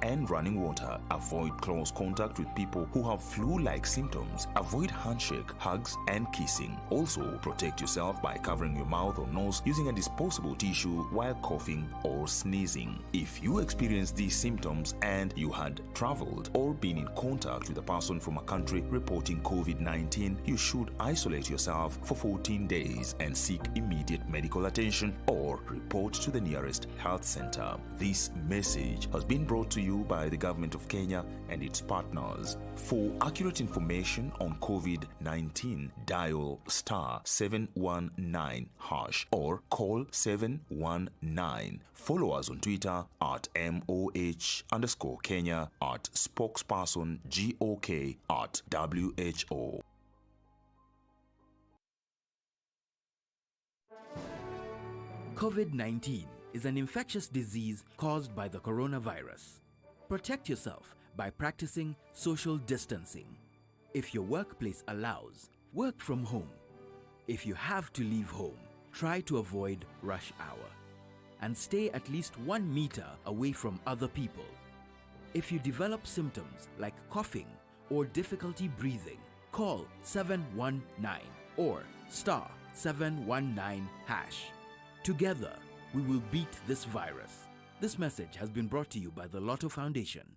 And running water. Avoid close contact with people who have flu-like symptoms. Avoid handshake, hugs, and kissing. Also, protect yourself by covering your mouth or nose using a disposable tissue while coughing or sneezing. If you experience these symptoms and you had traveled or been in contact with a person from a country reporting COVID-19, you should isolate yourself for 14 days and seek immediate medical attention or report to the nearest health center. This message has been brought to you by the government of Kenya and its partners. For accurate information on COVID 19, dial star 719 hash or call 719. Follow us on Twitter at MOH_Kenya, at spokesperson GOK, at WHO. COVID 19 is an infectious disease caused by the coronavirus. Protect yourself by practicing social distancing. If your workplace allows, work from home. If you have to leave home, try to avoid rush hour and stay at least 1 meter away from other people. If you develop symptoms like coughing or difficulty breathing, call 719 or star 719 hash. Together, we will beat this virus. This message has been brought to you by the Lotto Foundation.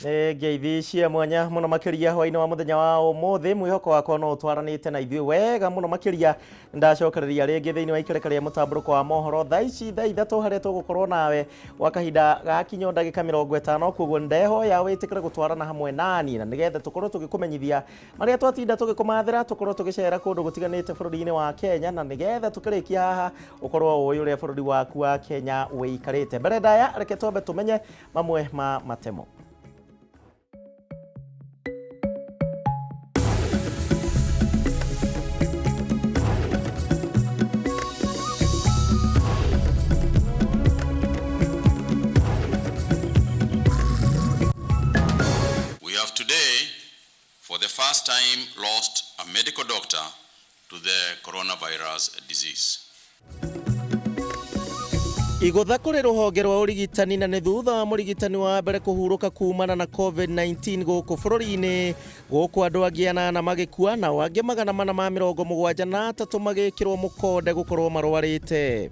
Nĩ ngeithi cia mwanya mũno makĩria hwainĩ wa mũthenya wa ũmũthĩ. Mwĩhoko wakwa no ũtwaranĩte na ithuĩ wega mũno makĩria. Ndacokereria rĩngĩ thĩinĩ wa ikereka rĩa mũtambũrũko wa mohoro thaa ici thaa 3, harĩa tũgũkorwo nawe gwa kahinda gakinyo ndagĩka 50. Koguo ndehoya wĩtĩkĩre gũtwarana hamwe nani na nĩgetha tũkorwo tũgĩkũmenyithia marĩa twatinda tũgĩkũmathĩra, tũkorwo tũgĩcera kũndũ gũtiganĩte bũrũri-inĩ wa Kenya, na nĩgetha tũkĩrĩkia haha ũkorwo ũĩ ũrĩa bũrũri waku wa Kenya wĩikarĩte. Mbere ndaya, reke twambe tũmenye mamwe ma matemo. We have today, for the first time, lost a medical doctor to the coronavirus disease. Igũtha kũrĩ rũhonge rwa ũrigitani, na nĩ thutha wa mũrigitani wa mbere kũhurũka kumana na COVID-19 gũkũ bũrũri-inĩ. Gũkũ andũ angĩ 8 magĩkua, nao angĩ 473 magĩkĩrwo mũkonde gũkorwo marwarĩte.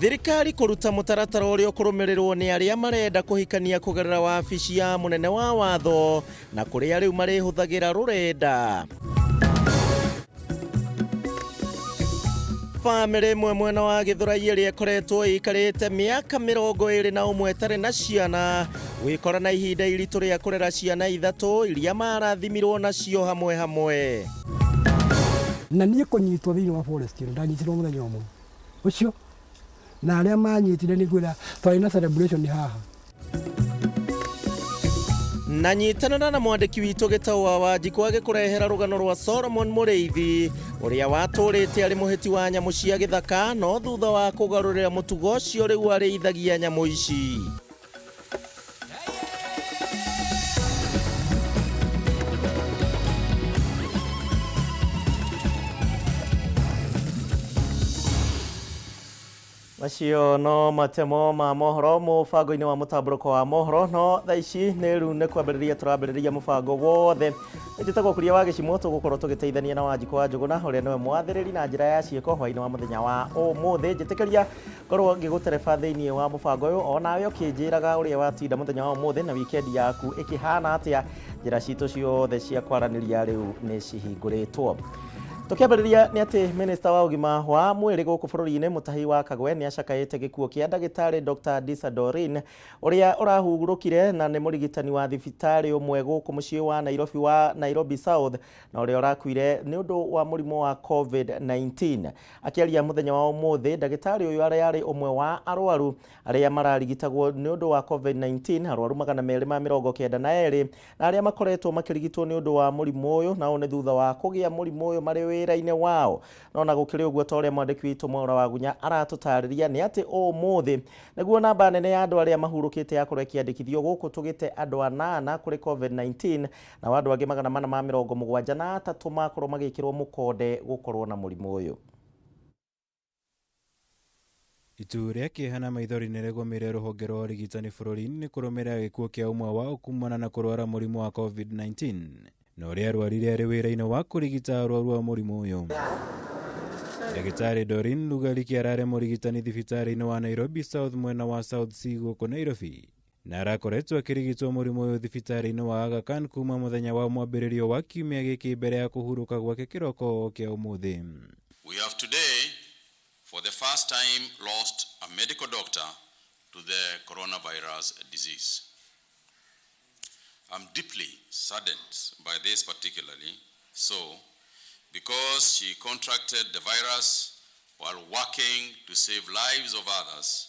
Thirikari kũruta mũtaratara ũrĩa ũkũrũmĩrĩrwo nĩ arĩa marenda kũhikania kũgerera wabici ya mũnene wa watho, na kũrĩa rĩu marĩhũthagĩra rũrenda. Bamĩrĩ ĩmwe mwena wa Gĩthũrai ĩrĩa ĩkoretwo ĩikarĩte mĩaka 21 ĩtarĩ na ciana gwĩkora na ihinda iritũ rĩa kũrera ciana ithatũ iria marathimirwo nacio hamwe hamwe. Na niĩ kũnyitwo thĩinĩ wa forest ĩno, ndanyitirwo mũthenya ũmwe ũcio na arĩa manyitire nĩ ngwĩra twarĩ na celebration haha. Na nyitanĩra na mwandĩki witũ Gĩtaũ wa Wanjikũ agĩkũrehera rũgano rwa Solomon Mũrĩithi, ũrĩa watũrĩte arĩ mũhĩti wa nyamũ cia gĩthaka, no thutha wa kũgarũrĩra mũtugo ũcio rĩu arĩithagia nyamũ ici. Macio no matemo ma mohoro mũbango-inĩ wa mũtambũrũko wa mohoro. No thaa ici nĩ rĩu nĩ kwambĩrĩria tũrambĩrĩria mũbango wothe. Njĩtagwo Kuria wa Gĩcimo, tũgũkorwo tũgĩteithania na Wanjikũ wa Njũgũna ũrĩa nĩwe mwathĩrĩri na njĩra ya ciĩko hwaĩ-inĩ wa mũthenya wa ũmũthĩ. Njĩtĩkĩria ngorwo ngĩgũtereba thĩinĩ wa mũbango ũyũ, onawe ũkĩnjĩraga ũrĩa watinda mũthenya wa ũmũthĩ na wikendi yaku ĩkĩhana atĩa. Njĩra citũ ciothe cia kwaranĩria rĩu nĩ cihingũrĩtwo. Tukiambĩrĩria nĩ atĩ minista wa ũgima wa mwĩrĩ gũkũ bũrũri-inĩ Mutahi wa Kagwe nĩ acakaĩte gĩkuũ kĩa ndagĩtarĩ Dr. Disa Dorin ũrĩa ũrahurũkire na nĩ mũrigitani wa thibitarĩ ũmwe gũkũ mũciĩ wa Nairobi wa Nairobi South, na ũrĩa ũrakuire nĩ ũndũ wa mũrimũ wa COVID-19. Akĩaria mũthenya wa ũmũthĩ, ndagĩtarĩ ũyũ arĩa arĩ ũmwe wa arwaru arĩa mararigitagwo nĩ ũndũ wa COVID-19, arwaru 292 na arĩa makoretwo makĩrigitwo nĩ ũndũ wa mũrimũ ũyũ, na ũũ nĩ thutha wa kũgĩa mũrimũ ũyũ marĩ wĩra-inĩ wao. No na gũkĩrĩ ũguo, ta ũrĩa mwandĩki witũ Mwaura Wagunya aratũtarĩria, nĩ atĩ ũmũthĩ nĩguo namba nene ya andũ arĩa mahurũkĩte yakorwo ĩkĩandĩkithio gũkũ, tũgĩte andũ anana kũrĩ COVID-19, na andũ angĩ 473 makorwo magĩkĩrwo mũkonde gũkorwo na mũrimũ ũyũ. Itu rĩa kĩeha na maithori nĩ rĩgũmĩire rũhonge rwa ũrigitani bũrũri-inĩ nĩ kũrũmĩrĩra gĩkuũ kĩa ũmwe wao kumana na kũrwara mũrimũ wa COVID-19, na ũrĩa arwarire arĩ wĩra-inĩ wa kũrigita arwaru a mũrimũ ũyũ. Ndagĩtarĩ Doreen Lugariki ararĩ mũrigitani thibitarĩ-inĩ wa Nairobi South mwena wa South C gũkũ Nairobi, na arakoretwo akĩrigitwo mũrimũ ũyũ thibitarĩ-inĩ wa Aga Khan kuma mũthenya wa mwambĩrĩrio wa kiumia gĩkĩ mbere ya kũhurũka gwake kĩroko kĩa ũmũthĩ. We have today, for the first time, lost a medical doctor to the coronavirus disease. I'm deeply saddened by this, particularly so because she contracted the virus while working to save lives of others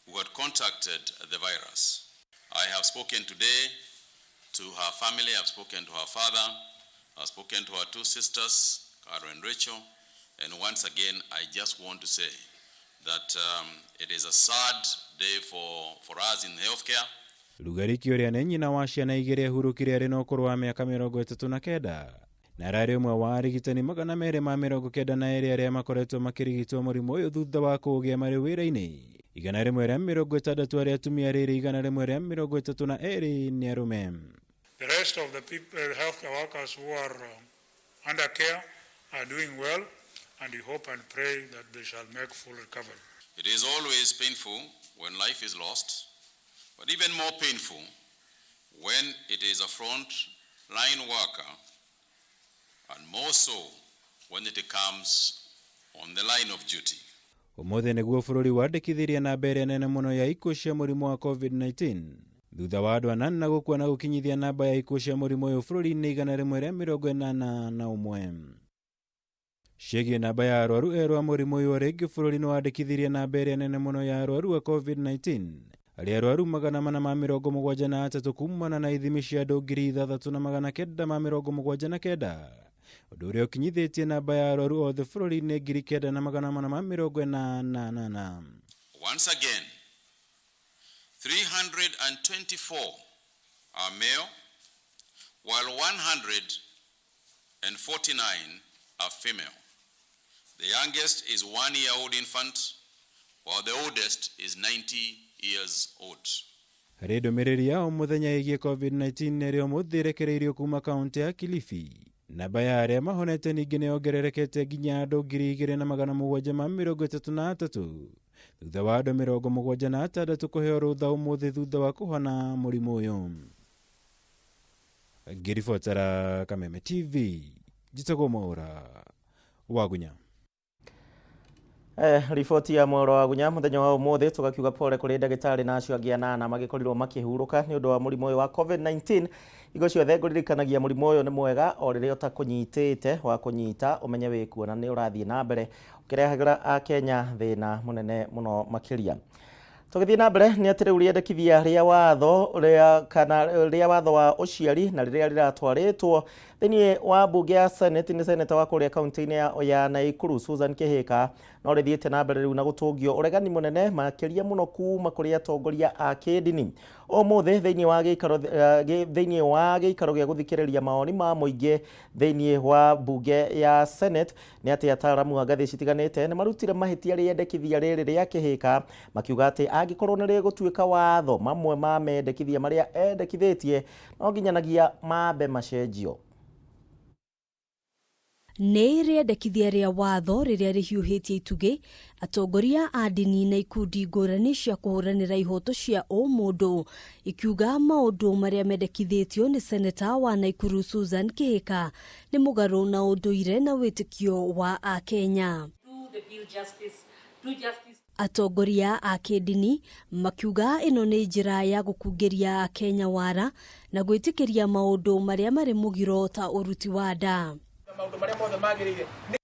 who had contracted the virus. I have spoken today to her family, I've spoken to her father, I've spoken to her two sisters, Caro and Rachel, and once again, I just want to say that it is a sad day for us in healthcare. Lugariki ũrĩa nĩ nyina wa ciana igĩrĩ ahurũkire arĩ na ũkũrũ wa mĩaka 39, na ararĩ ũmwe wa arigitani 292 arĩa makoretwo makĩrigitwo mũrimũ ũyũ thutha wa kũũgĩa marĩ wĩra-inĩ. 160 arĩa atumia, rĩrĩ 132 nĩ arũme. The rest of the people, healthcare workers who are under care are doing well, and we hope and pray that they shall make full recovery. It is always painful when life is lost, but even more painful when it is a front-line worker, and more so when it comes on the line of duty. Ũmũthĩ nĩguo bũrũri wandĩkithirie namba ĩrĩa nene mũno ya ikuũ cia mũrimũ wa COVID-19 thutha wa andũ anana gũkua na gũkinyithia namba ya ikuũ cia mũrimũ ũyũ bũrũri-inĩ 181. Ciĩgiĩ namba ya arwaru erũ a mũrimũ ũyũ, rĩngĩ bũrũri nĩ wandĩkithirie namba ĩrĩa nene mũno ya arwaru a COVID-19, arĩa arwaru 473 kumana na ithimi cia andũ 6979, ũndũ ũrĩa ũkinyithĩtie namba ya arwaru othe bũrũri-inĩ 9488. Once again, 324 are male, while 149 are female. The youngest is 1-year-old infant, while the oldest is 90 years old. Harĩ ndũmĩrĩri ya o mũthenya ĩgiĩ COVID-19 ĩrĩa ũmũthĩ ĩrekereirio kuma kaunti ya Kilifi, namba ya arĩa mahonete ningĩ nĩ yongererekete nginya andũ 2733 thutha wa andũ 76 kũheo rũtha ũmũthĩ thutha wa kũhona mũrimũ ũyũ. Ngĩribotera Kameme TV, njĩtagwo Mwaura Wagunya. Riboti ya Mwaura Wagunya mũthenya wa ũmũthĩ, tũgakiuga pole kũrĩ ndagĩtarĩ na acio angĩ anana magĩkorirwo makĩhurũka nĩ ũndũ wa mũrimũ ũyũ wa COVID-19. Igo ciothe ngũririkanagia mũrimũ ũyũ nĩ mwega o rĩrĩa ũtakũnyitĩte wa kũnyita ũmenye wĩkuo na nĩ ũrathiĩ na mbere ũkĩrehagĩra Akenya thĩna mũnene mũno makĩria. Tũgĩthiĩ na mbere nĩ atĩ rĩu rĩendekithia rĩa watho rĩa kana rĩa watho wa ũciari na rĩrĩa rĩratwarĩtwo thĩinĩ wa mbunge ya Senate nĩ seneta wa kũrĩa kaunti-inĩ ya Nakuru Susan Kihika no rĩthiĩte na mbere rĩu na gũtũngio ũregani mũnene makĩria mũno kuma kũrĩ atongoria a kĩndini. Ũmũthĩ thĩinĩ wa gĩikaro thĩinĩ wa gĩikaro gĩa gũthikĩrĩria mawoni ma mũingĩ thĩinĩ wa mbunge ya Senate nĩ atĩ ataaramu a ngathĩ citiganĩte nĩ marutire mahĩtia rĩendekithia rĩrĩ rĩa Kihika makiuga atĩ angĩkorwo nĩ rĩgũtuĩka watho mamwe ma mendekithia marĩa endekithĩtie no nginyanagia mambe macenjio. Nĩ rĩendekithia rĩa watho rĩrĩa rĩhiũhĩtie itugĩ atongoria a ndini na ikundi ngũrani cia kũhũranĩra ihoto cia ũmũndũ ikiuga maũndũ marĩa mendekithĩtio nĩ seneta wa Nakuru Susan Kihika nĩ mũgarũ na ũndũire na wĩtĩkio wa Akenya. Atongoria a kĩndini makiuga ĩno nĩ njĩra ya gũkungĩria Akenya wara na gwĩtĩkĩria maũndũ marĩa marĩ mũgiro ta ũruti wa nda.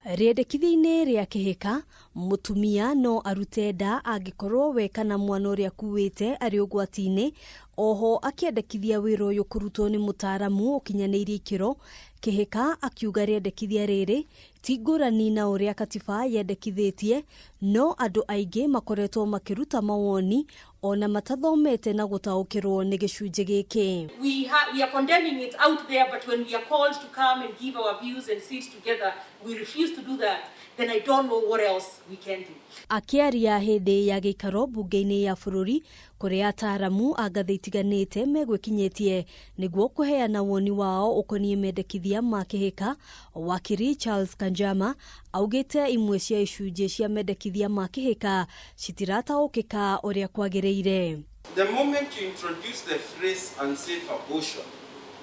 Rĩendekithia-inĩ rĩa Kihika mũtumia no arute nda angĩkorwo we kana mwana ũrĩa akuĩte arĩ ũgwati-inĩ. Oho akĩendekithia wĩra ũyũ kũrutwo nĩ mũtaaramu ũkinyanĩirie ikĩro. Kihika akiuga rĩendekithia rĩrĩ ti ngũrani na ũrĩa katiba yendekithĩtie, no andũ aingĩ makoretwo makĩruta mawoni ona matathomete na gũtaũkĩrwo nĩ gĩcunjĩ gĩkĩ. We are condemning it out there, but when we are called to come and give our views and sit together, we refuse to do that. Then I don't know what else we can do. Akĩaria hĩndĩ ya gĩikaro mbunge-inĩ ya bũrũri kũrĩa ataaramu a ngathĩ itiganĩte megwĩkinyĩtie nĩguo kũheana woni wao ũkoniĩ mendekithia ma Kihika, wakiri Charles Kanjama augĩte imwe cia icunjĩ cia mendekithia ma Kihika citirataũkĩka ũrĩa kwagĩrĩire. The moment you introduce the phrase unsafe abortion,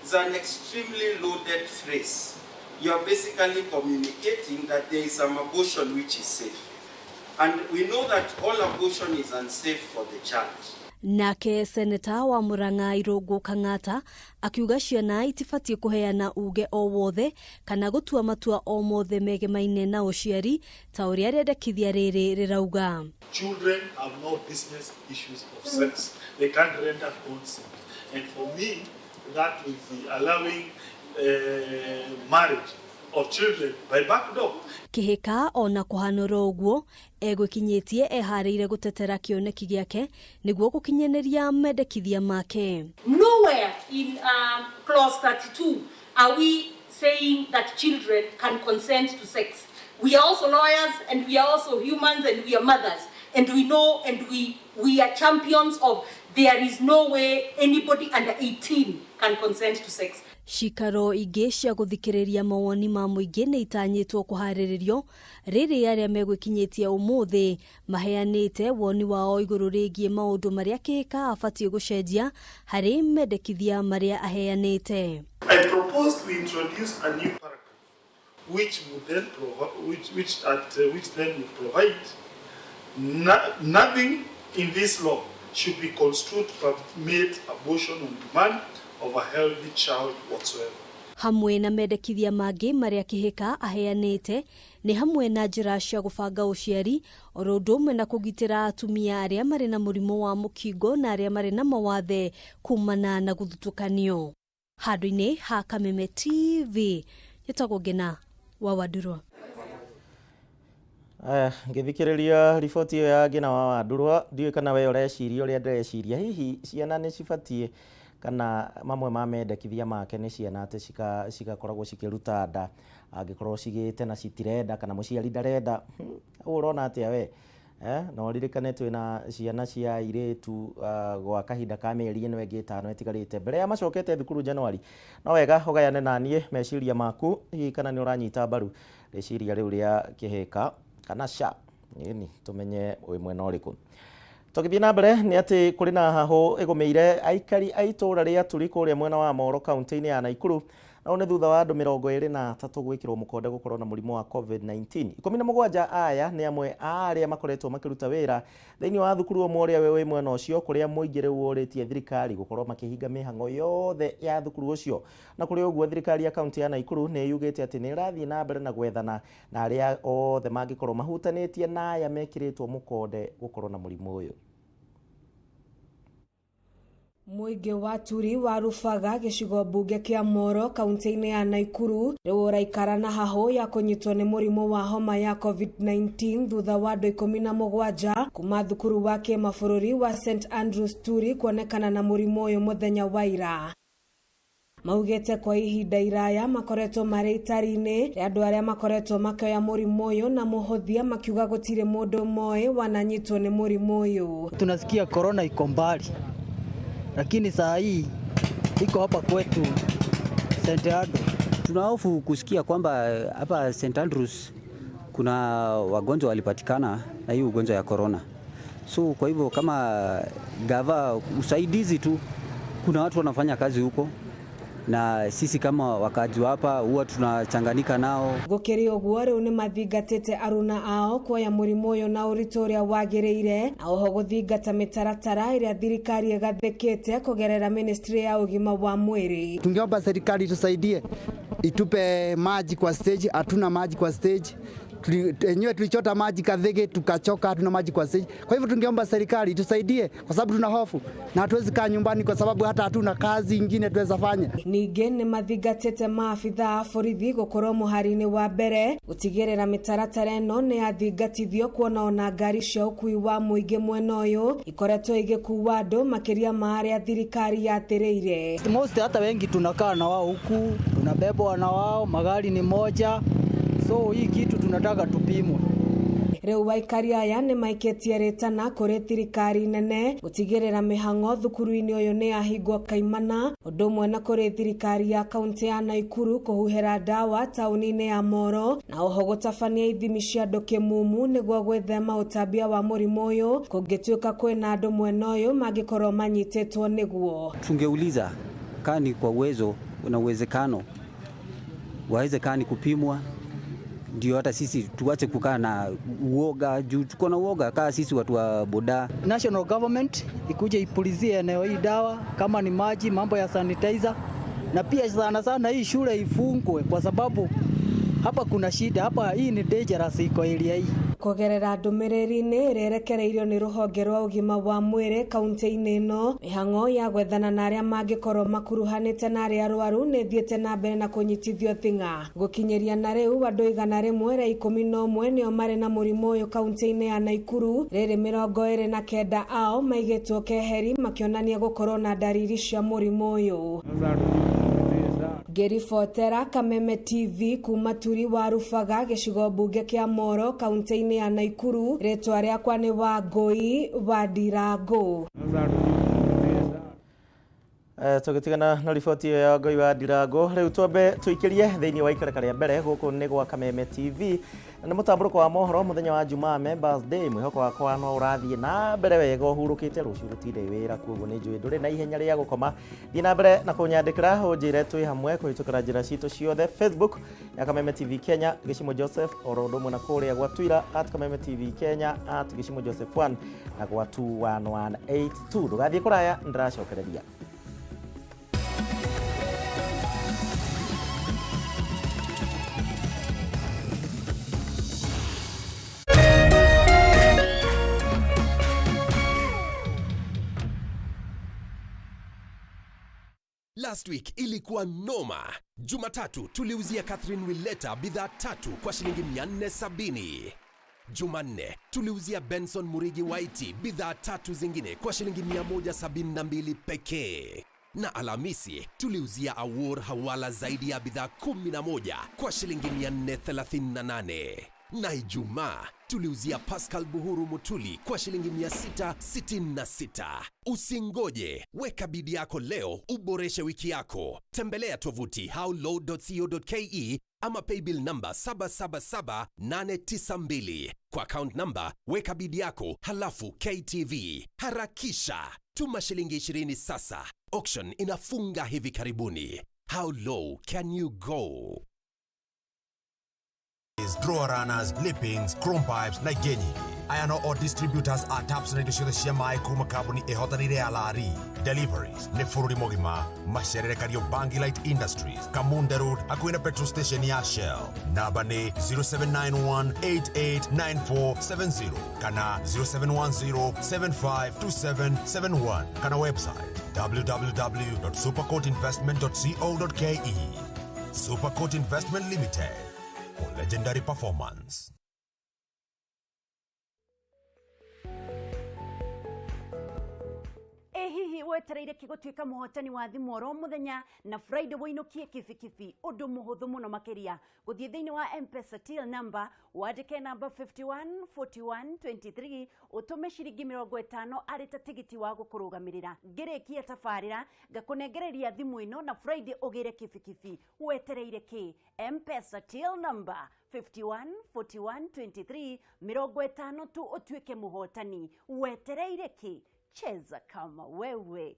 it's an extremely loaded phrase. You are basically communicating that there is some abortion which is safe. And we know that all abortion is unsafe for the child. Nake seneta wa Murang'a Irũngũ Kang'ata akiuga ciana itibatiĩ kũheana uge o wothe kana gũtua matua o mothe megemaine na ũciari ta ũrĩa rĩendekithia rĩrĩ rĩrauga. Children have no business issues of sex. They can't render consent. And for me, that would be allowing marriage of children by back door. Kihika ona kũhanũra ũguo egwĩkinyĩtie eharĩire gũtetera kĩoneki gĩake nĩguo gũkinyanĩria mendekithia make. Nowhere in clause 32 are we saying that children can consent to sex. We are also lawyers and we are also humans and we are mothers, and we know and we are champions of there is no way anybody under 18 can consent to sex. Cikaro ingĩ cia gũthikĩrĩria mawoni ma mũingĩ nĩ itanyĩtwo kũharĩrĩrio rĩrĩ arĩa megwĩkinyĩtie ũmũthĩ maheanĩte woni wao igũrũ rĩgiĩ maũndũ marĩa Kihika abatiĩ gũcenjia harĩ mendekithia marĩa aheanĩte. I propose we introduce a new paragraph which would then which then would provide nothing in this law should be construed to permit abortion on demand of a healthy child whatsoever. Hamwe na mendekithia mangĩ marĩa Kihika aheanĩte nĩ hamwe na njĩra cia gũbanga ũciari oro ũndũ ũmwe na kũgitĩra atumia arĩa marĩ na mũrimũ wa mũkingo na arĩa marĩ na mawathe kumana na gũthutũkanio. Handũ-inĩ ha Kameme TV ĩtagwo Ngina wa Wandurwa. Aya, ngĩthikĩrĩria riboti ĩyo ya Ngina wa Wandurwa ndiũĩ kana we ũreciria ũrĩa ndĩreciria, hihi ciana nĩ cibatiĩ kana mamwe ma mendekithia make nĩ ciana atĩ cigakoragwo cikĩruta nda angĩkorwo cigĩte na citirenda kana mũciari ndarenda. Ũũ ũrona atĩa we? Na ũririkane twĩna ciana cia airĩtu gwa kahinda ka mĩeri ĩno ĩngĩ 5 ĩtigarĩte mbere ya macokete thukuru Januari. No wega ũgayane na niĩ meciria maku hihi kana nĩ ũranyita mbaru rĩciria rĩu rĩa Kihika kana ca ĩni tũmenye wĩ mwena ũrĩkũ. Tũgĩthiĩ na mbere nĩ atĩ kũrĩ na hahũ ĩgũmĩire aikari a itũũra rĩa Turi kũrĩa mwena wa Moro kaunti-inĩ ya Nakuru na nĩ thutha wa andũ 23 gwĩkĩrwo mũkonde gũkorwo na mũrimũ wa COVID-19. 17 aya nĩ amwe a arĩa makoretwo makĩruta wĩra thĩinĩ wa thukuru ũmwe ũrĩa wĩ mwena ũcio kũrĩa mũingĩ rĩu ũrĩtie thirikari gũkorwo makĩhinga mĩhang'o yothe ya thukuru ũcio. Na kũrĩ ũguo thirikari ya kaunti ya Nakuru nĩ yugĩte atĩ nĩ ĩrathiĩ na mbere na gwethana na arĩa othe mangĩkorwo mahutanĩtie na aya mekĩrĩtwo mũkonde gũkorwo na mũrimũ ũyũ. Mũingĩ wa Turi wa Rubaga gĩcigo mbunge kĩa Moro kaunti-inĩ ya Naikuru rĩu ũraikara na hahũ ya kũnyitwo nĩ mũrimũ wa homa ya COVID-19 thutha wa andũ 17 kuma thukuru wa kĩmabũrũri wa St Andrews Turi kuonekana na mũrimũ ũyũ mũthenya wa ira. Maugĩte kwa ihinda iraya makoretwo marĩ itari-inĩ rĩa andũ arĩa makoretwo makĩoya mũrimũ ũyũ na mũhũthia, makiuga gũtirĩ mũndũ moĩ wananyitwo nĩ mũrimũ ũyũ. Tunasikia corona iko mbali, lakini saa hii iko hapa kwetu St. Andrews. Tunahofu kusikia kwamba hapa St. Andrews kuna wagonjwa walipatikana na hii ugonjwa ya corona. So kwa hivyo kama gava usaidizi tu, kuna watu wanafanya kazi huko na sisi kama wakaji hapa huwa tunachanganika nao. Gũkĩrĩ ũguo rĩu nĩ mathingatĩte aruna ao kuoya mũrimũ ũyũ na ũritũ ũrĩa wagĩrĩire, na oho gũthingata mĩtaratara ĩrĩa thirikari ĩgathĩkĩte kũgerera ministry ya ũgima wa mwĩrĩ. Tungeomba serikali tusaidie, itupe maji kwa stage. Hatuna maji kwa stage. Enyewe tulichota maji Kathege tukachoka, hatuna maji kwa stage. Kwa hivyo tungeomba serikali tusaidie, kwa sababu tuna hofu na hatuwezi kaa nyumbani, kwa sababu hata hatuna kazi ingine tuweza fanya. Ningĩ nĩ mathingatĩte maabitha a borithi gũkorwo mũhari-inĩ wa mbere gũtigĩrĩra mĩtaratara ĩno nĩ yathingatithio, kuona ona ngari cia ũkui wa mũingĩ mwena ũyũ ikoretwo igĩkua andũ makĩria ma arĩa thirikari yathĩrĩire. Most hata wengi tunakaa na wao huku, tunabebwa na wao, magari ni moja, so hii kitu tunataka tupimwe. Rĩu aikari aya nĩ maikĩtie rĩtana kũrĩ thirikari nene gũtigĩrĩra mĩhang'o thukuru-inĩ ũyũ nĩ yahingwo kaimana, ũndũ ũmwe na kũrĩ thirikari ya kaunti ya Naikuru kũhuhĩra ndawa taũni-inĩ ya Moro, na oho gũtabania ithimi cia andũ kĩmumu nĩguo gwĩthema ũtambia wa mũrimũ ũyũ kũngĩtuĩka kwĩna andũ mwena ũyũ mangĩkorwo manyitĩtwo nĩguo. Tungeuliza kaa ni kwa uwezo na uwezekano waweze kaa ni kupimwa, ndio hata sisi tuache kukaa na uoga, juu tuko na uoga kaa sisi watu wa boda. National government ikuje ipulizie eneo hii dawa, kama ni maji, mambo ya sanitizer, na pia sana sana hii shule ifungwe kwa sababu hapa kuna shida, hapa hii ni dangerous iko area hii. Kũgerera ndũmĩrĩri-inĩ ĩrĩa ĩrekereirio nĩ rũhonge rwa ũgima wa mwĩrĩ kaunti-inĩ ĩno, mĩhang'o ya gwethana na arĩa mangĩkorwo makuruhanĩte na arĩa arwaru nĩ ĩthiĩte na mbere na kũnyitithio thing'a. Gũkinyĩria na rĩu andũ 111 nĩo marĩ na mũrimũ ũyũ kaunti-inĩ ya Naikuru, rĩrĩ 29 ao maigĩtwo keheri makĩonania gũkorwo na ndariri cia mũrimũ ũyũ. Ngĩribotera Kameme TV kuma Turi wa Rubaga gĩcigo mbunge kĩa Moro kaunti-inĩ ya Naikuru, rĩtwa rĩakwa nĩ Wangũi wa Ndirango. Tũgĩtigana na riboti ĩyo ya Ngũi wa Ndirango, rĩu twambe tũikĩrie thĩinĩ wa ikereka rĩa mbere gũkũ nĩ gwa Kameme TV na mũtambũrũko wa mohoro mũthenya wa Jumaa Members Day. Mwĩhoko wakwa no ũrathiĩ na mbere wega ũhurũkĩte, rũciũ gũtirĩ wĩra, koguo nĩ njũĩ ndũrĩ na ihenya rĩa gũkoma. Thiĩ na mbere na kũnyandĩkĩra ũnjĩre twĩ hamwe kũhĩtũkĩra njĩra citũ ciothe, Facebook ya Kameme TV Kenya Gĩcimo Joseph, oro ũndũ ũmwe na kũrĩa gwa Twitter at Kameme TV Kenya at Gĩcimo Joseph 1 na gwa 21182. Ndũgathiĩ kũraya, ndĩracokereria. Last week ilikuwa noma. Jumatatu tuliuzia Catherine Willeta bidhaa 3 kwa shilingi 470. Jumanne tuliuzia Benson Murigi Waiti bidhaa 3 zingine kwa shilingi 172 pekee. Na Alhamisi tuliuzia Awor Hawala zaidi ya bidhaa 11 kwa shilingi 438. Na Ijumaa tuliuzia Pascal Buhuru Mutuli kwa shilingi 666. Usingoje, weka bidii yako leo uboreshe wiki yako. Tembelea tovuti howlow.co.ke ama paybill number 777892. Kwa account number weka bidii yako halafu KTV. Harakisha, tuma shilingi 20 sasa. Auction inafunga hivi karibuni. How low can you go? Drawer runners, lippings, chrome pipes na genyingi. Aya no o distributors a taps na indo ciothe cia maĩ kuma kambuni ĩhotanĩire ya Lari. Deliveries nĩ bũrũri mũgima. Macerere Kariobangi Light Industries, Kamunda Road, hakuhĩ na petrol station ya Shell. Namba nĩ 0791889470 kana 0710752771 kana website www.supercourtinvestment.co.ke. Supercourt Investment Limited, for legendary performance. Ĩ hihi wetereire kĩ gũtuĩka mũhotani wa thimũ oro mũthenya na Friday wũinũkie kibikibi? Ũndũ mũhũthũ mũno makĩria, gũthiĩ thĩinĩ wa M-Pesa till number, wandĩke namba 514123, ũtũme ciringi 50 arĩ ta tigiti wa gũkũrũgamĩrĩra. Ngĩrĩkia tabarĩra ngakũnengereria thimũ ĩno na Friday ũgĩre kibikibi. Wetereire kĩ? M-Pesa till number 514123, 50 tu ũtuĩke mũhotani. Wetereire kĩ? Cheza kama wewe.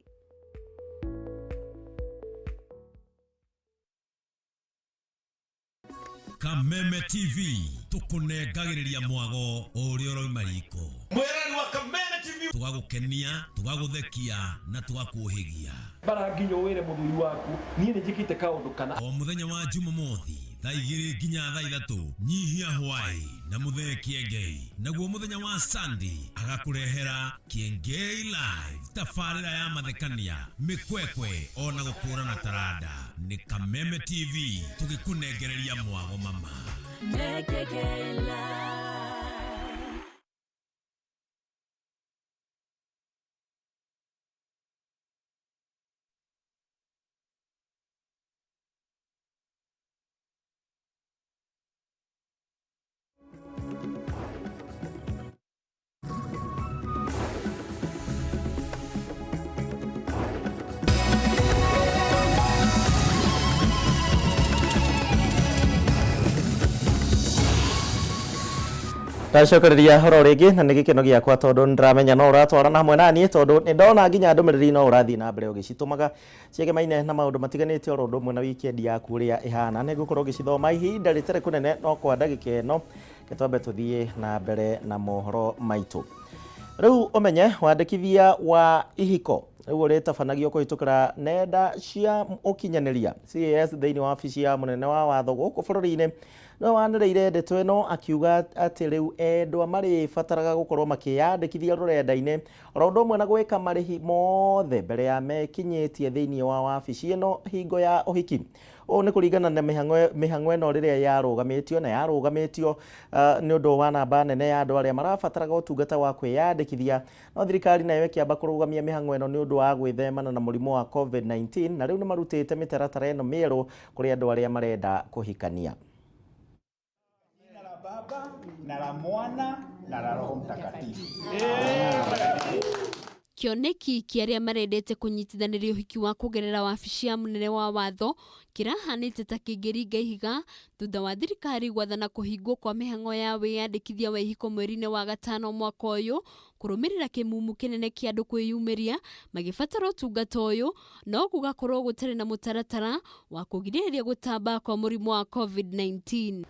Kameme TV tukunengagĩrĩria mwago ũrĩa ũrauma riko. Mwĩrani wa Kameme TV. Tũgagũkenia, tũgagũthekia na tũgakũhĩgia. Bara nginya wĩre mũthuri waku niĩ nĩ njĩkĩte kaũndũ kana. O mũthenya wa Jumamothi thaa 2 nginya thaa 3, nyihia hwai na mũthee Kĩengei. Naguo mũthenya wa Sunday agakũrehera Kĩengei Live, tabarĩra ya mathekania, mĩkwekwe ona gũkũrana taranda. Nĩ Kameme TV tũgĩkũnengereria mwago mama. Ndacokereria horo rĩngĩ na nĩ gĩkeno gĩakwa tondũ nĩndĩramenya no ũratwarana hamwe naniĩ, tondũ nĩ ndona nginya ndũmĩrĩri no ũrathiĩ na mbere ũgĩcitũmaga ciegemaine na maũndũ matiganĩte oro ũndũ ũmwe na weekend yaku ũrĩa ĩhana. Nĩ ngũkorwo ngĩcithoma ihinda rĩtarĩ kũnene no kwa ndagĩka ĩno twambe tũthiĩ na mbere na mohoro maitũ. Rĩu ũmenye wandĩkithia wa ihiko rĩu ũrĩtabanagio kũhĩtũkĩra nenda cia ũkinyanĩria CAS thĩinĩ wa wabici ya mũnene wa watho gũkũ bũrũri-inĩ. Nĩwe wanĩrĩire ndeto ĩno akiuga atĩ rĩu endwa marĩbataraga gũkorwo makĩyandĩkithia rũrenda-inĩ oro ũndũ ũmwe na gwĩka marĩhi mothe mbere ya mekinyĩtie thĩinĩ wa wabici ĩno hingo ya ũhiki. Ũũ nĩ kũringana na mĩhang'o ĩno rĩrĩa yarũgamĩtio na yarũgamĩtio nĩ ũndũ wa namba nene ya andũ arĩa marabataraga ũtungata wa kwĩyandĩkithia, no thirikari nayo ĩkĩamba kũrũgamia mĩhang'o ĩno nĩ ũndũ wa gwĩthemana na mũrimũ wa COVID-19, na rĩu nĩ marutĩte mĩtaratara ĩno mĩerũ kũrĩ andũ arĩa marenda kũhikania. Baba na la Mwana na la Roho Mtakatifu. Kĩoneki kĩa arĩa marendete kũnyitithanĩria ũhiki wa kũgerera wabici ya mũnene wa watho kĩrahanĩte ta kĩngĩringa ihiga thutha wa thirikari gwathana kũhingwo kwa mĩhang'o ya wĩyandĩkithia wa ihiko mweri-inĩ wa gatano mwaka ũyũ, kũrũmĩrĩra kĩmumu kĩnene kĩa andũ kwĩyumĩria magĩbatara ũtungata ũyũ, no gũgakorwo gũtarĩ na mũtaratara wa kũgirĩrĩria gũtamba kwa mũrimũ wa COVID-19.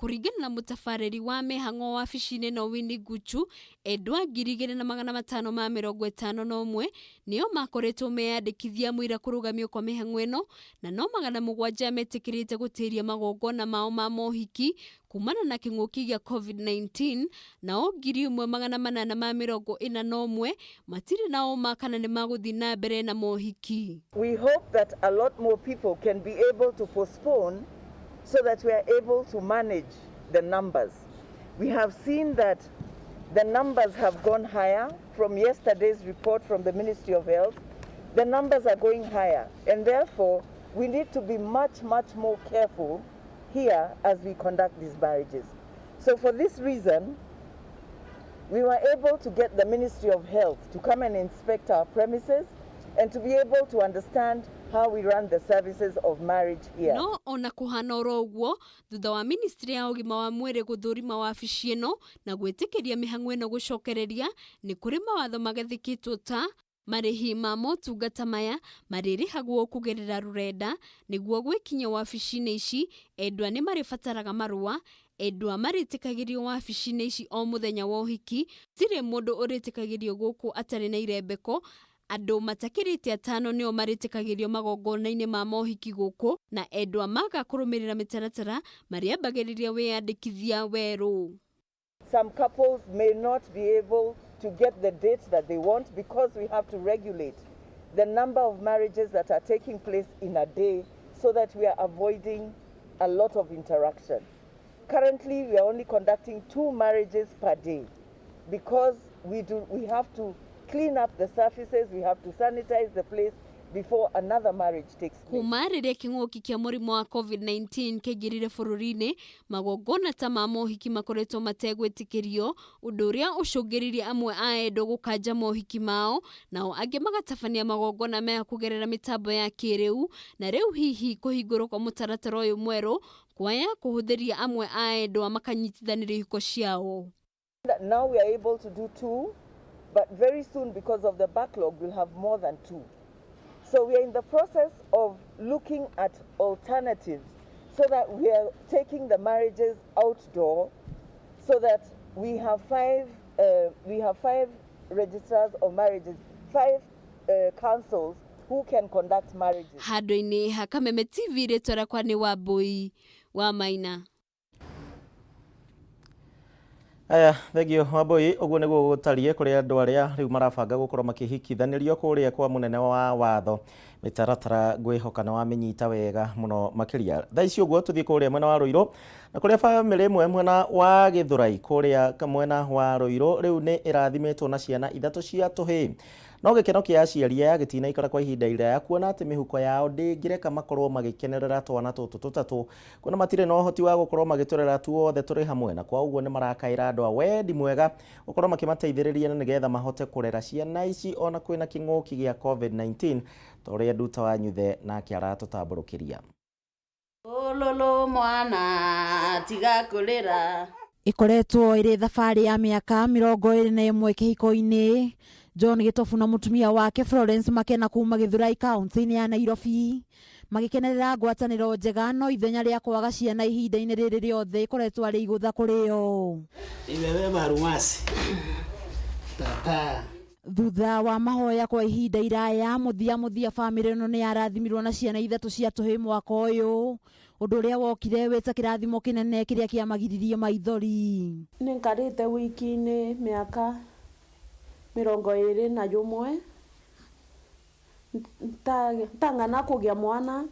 Kũringana na mũtabarĩri wa mĩhang'o wabici-inĩ ĩno Winnie Guchu, endwa 2551 nĩo makoretwo meyandĩkithia mũira kũrũgamio kwa mĩhang'o ĩno, na no 700 metĩkĩrĩte gũtĩria magongona mao ma mohiki kumana na kĩng'ũki gĩa COVID-19, nao 1841 matirĩ na ũma kana nĩ magũthiĩ na mbere na mohiki. We hope that a lot more people can be able to postpone so that we are able to manage the numbers. We have seen that the numbers have gone higher from yesterday's report from the Ministry of Health. The numbers are going higher, and therefore we need to be much, much more careful here as we conduct these marriages. So for this reason, we were able to get the Ministry of Health to come and inspect our premises and to be able to understand how we run the services of marriage here. No ona kuhana oro ũguo, thutha wa ministry ya ũgima wa mwĩrĩ gũthũrima wabici ĩno na gwĩtĩkĩria mĩhang'o ĩno gũcokereria, nĩ kũrĩ mawatho magathĩkĩtwo ta marĩhi ma motungata maya marĩrĩhagwo kũgerera rũrenda. Nĩguo gwĩkinya wabici-inĩ ici, endwa nĩ marĩbataraga marũa Endwa marĩtĩkagĩrio wabici-inĩ ici o mũthenya wa ũhiki, gũtirĩ mũndũ ũrĩtĩkagĩrio gũkũ atarĩ na irembeko. Andũ matakĩrĩte atano nĩo marĩtĩkagĩrio magongona-inĩ ma mohiki gũkũ, na endwa maga kũrũmĩrĩra mĩtaratara marĩambagĩrĩria wĩyandĩkithia werũ. Some couples may not be able to get the date that they want because we have to regulate the number of marriages that are taking place in a day so that we are avoiding a lot of interaction. Currently, we are only conducting 2 marriages per day because we have to clean up the surfaces, we have to sanitize the place before another marriage takes place. Kuma rĩrĩa kĩng'ũki kĩa mũrimũ wa COVID-19 kĩaingĩrire bũrũri-inĩ, magongona ta ma mohiki makoretwo mategwĩtĩkĩrio, ũndũ ũrĩa ũcũngĩrĩirie amwe a endwa gũkanja mohiki mao, nao angĩ magatabania magongona maya kũgerera mĩtambo ya kĩrĩu, na rĩu hihi kũhingũrwo kwa mũtaratara ũyũ mwerũ kwaya kũhũthĩria amwe a endwa makanyitithanĩria ihiko ciao. Now we are able to do 2, but very soon, because of the backlog, we'll have more than 2. So we are in the process of looking at alternatives so that we are taking the marriages outdoor, so that we have 5 registrars of marriages, 5 councils who can conduct marriages. Handũ-inĩ ha Kameme TV rĩtwa rĩakwa nĩ Wambui wa Maina. Aya, thengio Wambui, ũguo nĩguo gũtariĩ kũrĩ andũ arĩa rĩu marabanga gũkorwo makĩhikithanĩrio kũrĩa kwa mũnene wa watho. Mĩtaratara ngwĩhoka nĩ wamĩnyita wega mũno makĩria. Thaa ici ũguo tũthiĩ kũrĩa mwena wa Ruiru, na kũrĩa bamĩrĩ ĩmwe mwena wa Gĩthũrai kũrĩa mwena wa Ruiru rĩu nĩ ĩrathimĩtwo na ciana 3 cia tũhĩĩ. No gĩkeno kĩa aciari aya gĩtinaikara kwa ihinda iraya kuona atĩ mĩhuko yao ndĩngĩreka makorwo magĩkenerera twana tũtũ tũtatũ, kuona matirĩ na ũhoti wa gũkorwo magĩtũrera tuothe tũrĩ hamwe, na kwa ũguo nĩ marakaĩra andũ a wendi mwega gũkorwo makĩmateithĩrĩria na nĩgetha mahote kũrera ciana ici ona kwĩna kĩng'ũki gĩa COVID-19, ta ũrĩa Nduta wa Nyuthe nake aratũtambũrũkĩria. Ololo mwana tiga kũrĩra. Ĩkoretwo ĩrĩ thabarĩ ya mĩaka 21 kĩhiko-inĩ. John Gĩtobu na mũtumia wake Florence Makena kuma Gĩthũrai kaunti-inĩ ya Nairobi magĩkenerera ngwatanĩro njega, no ithenya rĩa kwaga ciana ihinda-inĩ rĩrĩ rĩothe ĩkoretwo arĩ igũtha kũrĩ o. Imebeba rumasi. Tata. Thutha wa mahoya kwa ihinda iraya, mũthia bamĩrĩ ĩno nĩ yarathimirwo na ciana 3 cia tũhĩĩ mwaka ũyũ, ũndũ ũrĩa wokire wĩta kĩrathimo kĩnene kĩrĩa kĩamagiririe maithori. Nĩ nkarĩte wiki-inĩ mĩaka 21 ntang'ana kũgĩa mwana,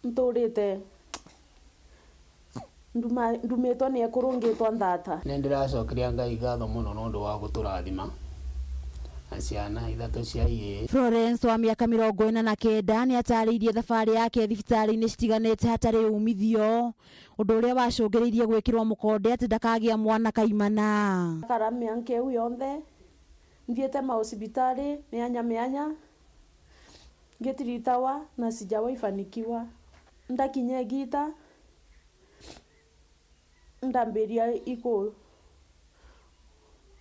ntũrĩte ndumĩtwo nĩ ekũrũngĩtwo nthata. Nĩ ndĩracokeria Ngai ngatho mũno nĩ ũndũ wa gũtũrathima na ciana 3 cia ihĩĩ. Florence wa mĩaka 49 nĩ atarĩirie thabarĩ yake thibitarĩ-inĩ citiganĩte hatarĩ umithio, ũndũ ũrĩa wacũngĩrĩirie gwĩkĩrwo mũkonde atĩ ndakagĩa mwana kaimana. Kara mĩanka ĩu yonthe nthiĩte mahospitalĩ mĩanya mĩanya ngĩtiritawa na sijawahi fanikiwa. Ndakinya Gita ndambĩria ikũ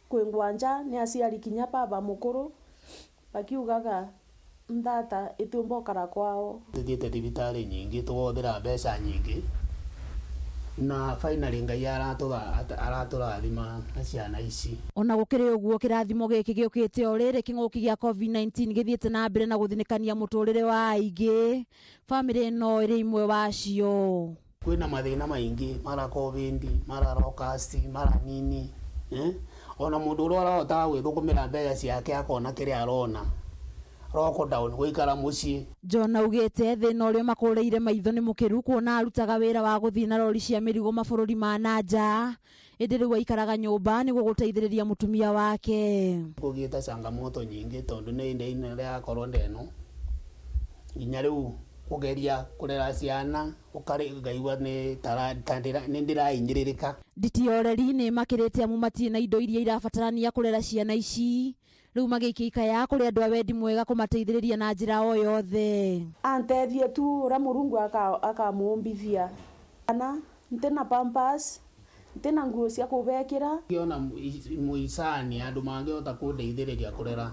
kwĩngwanja nĩ aciari kinya baba mũkũrũ bakiugaga nthata ĩtĩũmbokara kwao. Tũthiĩte thibitarĩ nyingĩ tũgothera mbeca nyingĩ na finally Ngai aratũrathima na ciana ici. Ona gũkĩrĩ ũguo kĩrathimo gĩkĩ gĩũkĩte o rĩrĩ kĩng'ũki gĩa COVID-19 gĩthiĩte na mbere na gũthinĩkania mũtũrĩre wa aingĩ, bamĩrĩ ĩno ĩrĩ imwe wacio. Kwĩna mathĩna maingĩ mara COVID, mara locust, mara nini, Ona mũndũ ũrĩa ũrahotaga gwĩthũkũmĩra mbeca ciake akona kĩrĩa arona. Lockdown gũikara mũciĩ. John augĩte thĩna ũrĩa makũrĩire maitho nĩ mũkĩru kuona arutaga wĩra wa gũthiĩ na rori cia mĩrigo mabũrũri ma na nja, ĩndĩ rĩu aikaraga nyũmba nĩguo gũteithĩrĩria mũtumia wake. Kũgĩte changamoto nyingĩ tondũ nĩ ihinda rĩa korona ĩno nginya rĩu kũgeria kũrera ciana ũkarĩ ngaigua nĩ nĩ ndĩrahinyĩrĩrĩka. Nditioreri nĩ makĩrĩte amu matirĩ na indo iria irabatarania kũrera ciana ici, rĩu magĩikia ikaya kũrĩ andũ a wendi mwega kũmateithĩrĩria na njĩra o yothe. Anteithie tu ũrĩa Mũrungu akamũmbithia. Kana ntĩna pampers, ntĩna nguo cia kũbekĩra. Ngĩona mũicani andũ mangĩhota kũndeithĩrĩria kũrera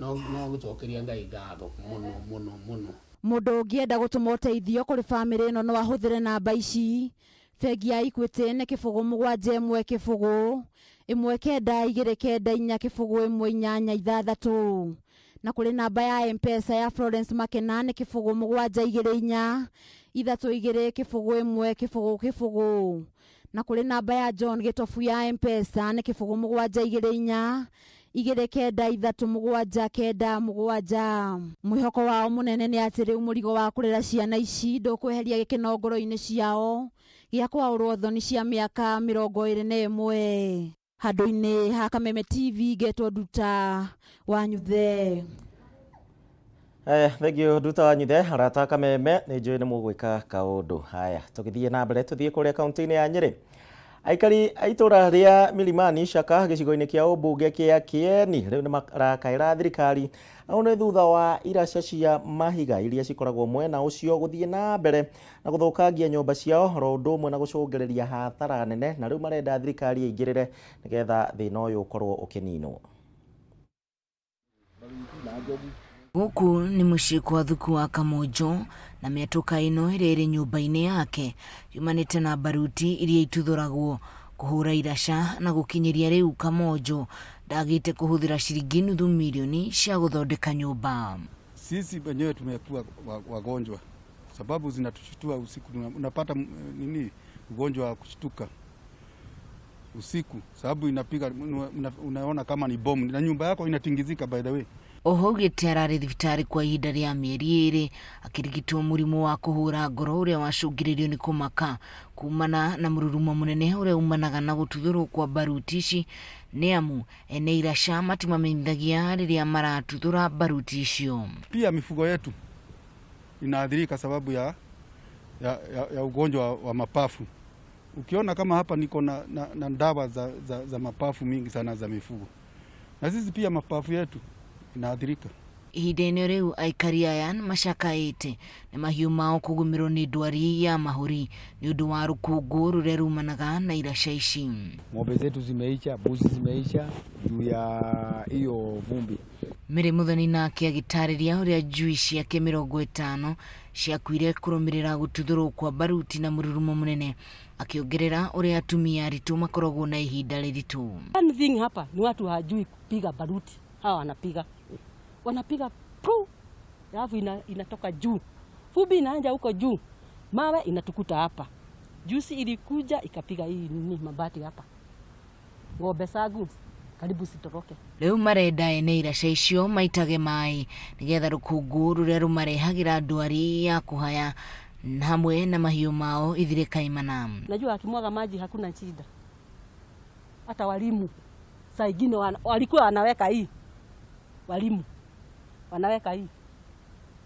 no gũcokeria Ngai ngatho mũno mũno mũno. Mũndũ ũngĩenda gũtũma ũteithio kũrĩ bamĩrĩ ĩno no ahũthĩre namba ici: bengi ya Equity nĩ 0 7 1 0 1 9 2 9 4 0 1 8 6, na kũrĩ namba ya M-Pesa ya Florence Makena nĩ 0 7 2 4 3 2 0 1 0 0, na kũrĩ namba ya John Gĩtobu ya M-Pesa nĩ 0 7 2 4 2 9 3 7 9 7. Mwĩhoko wao mũnene nĩ atĩ rĩu mũrigo wa kũrera ciana ici ndũkweheria gĩkeno ngoro-inĩ ciao gĩa kwaũrwo thoni cia mĩaka 21. Handũ-inĩ ha Kameme TV ngetwo Nduta wa Nyuthe. Thank you Nduta wa Nyuthe. Arata Kameme, nĩ njũĩ nĩ mũgwĩka kaũndũ. Haya, tũgĩthiĩ na mbere, tũthiĩ kũrĩa kaunti-inĩ ya Nyĩrĩ. Aikari a itũra rĩa Milimani Shaka gĩcigo-inĩ kĩa ũmbunge kĩa Kieni rĩu nĩ marakaĩra thirikari au nĩ thutha wa iraca cia mahiga iria cikoragwo mwena ũcio gũthiĩ na mbere na gũthũkangia nyũmba ciao oro ũndũ ũmwe na gũcũngĩrĩria hathara nene, na rĩu marenda thirikari ĩingĩrĩre nĩgetha thĩna ũyũ ũkorwo ũkĩninwo. Gũkũ nĩ mũciĩ kwa Thuku wa Kamonjo na mĩatũka ĩno ĩrĩa ĩrĩ nyũmba-inĩ yake yumanĩte na baruti iria ituthũragwo kũhũra iraca, na gũkinyĩria rĩu Kamonjo ndagĩte kũhũthĩra ciringi nuthu mirioni cia gũthondeka nyũmba. Sisi wenyewe tumekuwa wagonjwa sababu zinatushtua usiku, unapata nini ugonjwa wa kushtuka usiku sababu inapiga, unaona kama ni bomu na nyumba yako inatingizika by the way. Oho augĩte ararĩ thibitarĩ kwa ihinda rĩa mĩeri 2 akĩrigitwo mũrimũ wa kũhũra ngoro ũrĩa wacũngĩrĩirio nĩ kũmaka kumana na mũrurumo mũnene ũrĩa umanaga na gũtuthũrwo kwa baruti ici, nĩ amu ene iraca matimamenyithagia rĩrĩa maratuthũra baruti icio. Pia mifugo yetu inaathirika sababu ya ugonjwa wa mapafu. Ukiona kama hapa niko na dawa za mapafu mingi sana za mifugo, na sisi pia mapafu yetu inaathirika. Ihinda-inĩ rĩu aikari aya nĩmacakaĩte nĩ mahiũ mao kũgũmĩrwo nĩ ndwari ya mahũri nĩ ũndũ wa rũkũngũ rũrĩa rumanaga na iraca ici. Ng'ombe zetu zimeisha, mbuzi zimeisha juu ya hiyo vumbi. Mary Muthoni nake agĩtarĩria ũrĩa njui ciake 50 ciakuire kũrũmĩrĩra gũtuthũrwo kwa baruti na mũrurumo mũnene, akĩongerera ũrĩa atumia aritũ makoragwo na ihinda rĩritũ. One thing hapa ni watu hawajui kupiga baruti. Hawa wanapiga pu, alafu inatoka juu, vumbi inaanza huko juu, mawe inatukuta hapa. Juzi ilikuja ikapiga hii nini mabati hapa, ng'ombe zangu karibu sitoroke. Rĩu marenda ene iraca icio maitage maĩ nĩgetha rũkũngũ rũrĩa rũmarehagĩra ndwari ya kũhaya hamwe na mahiũ mao ithire kaimana. Najua akimwaga maji hakuna shida. Hata walimu saa ingine walikuwa wanaweka hii, walimu wanaweka hii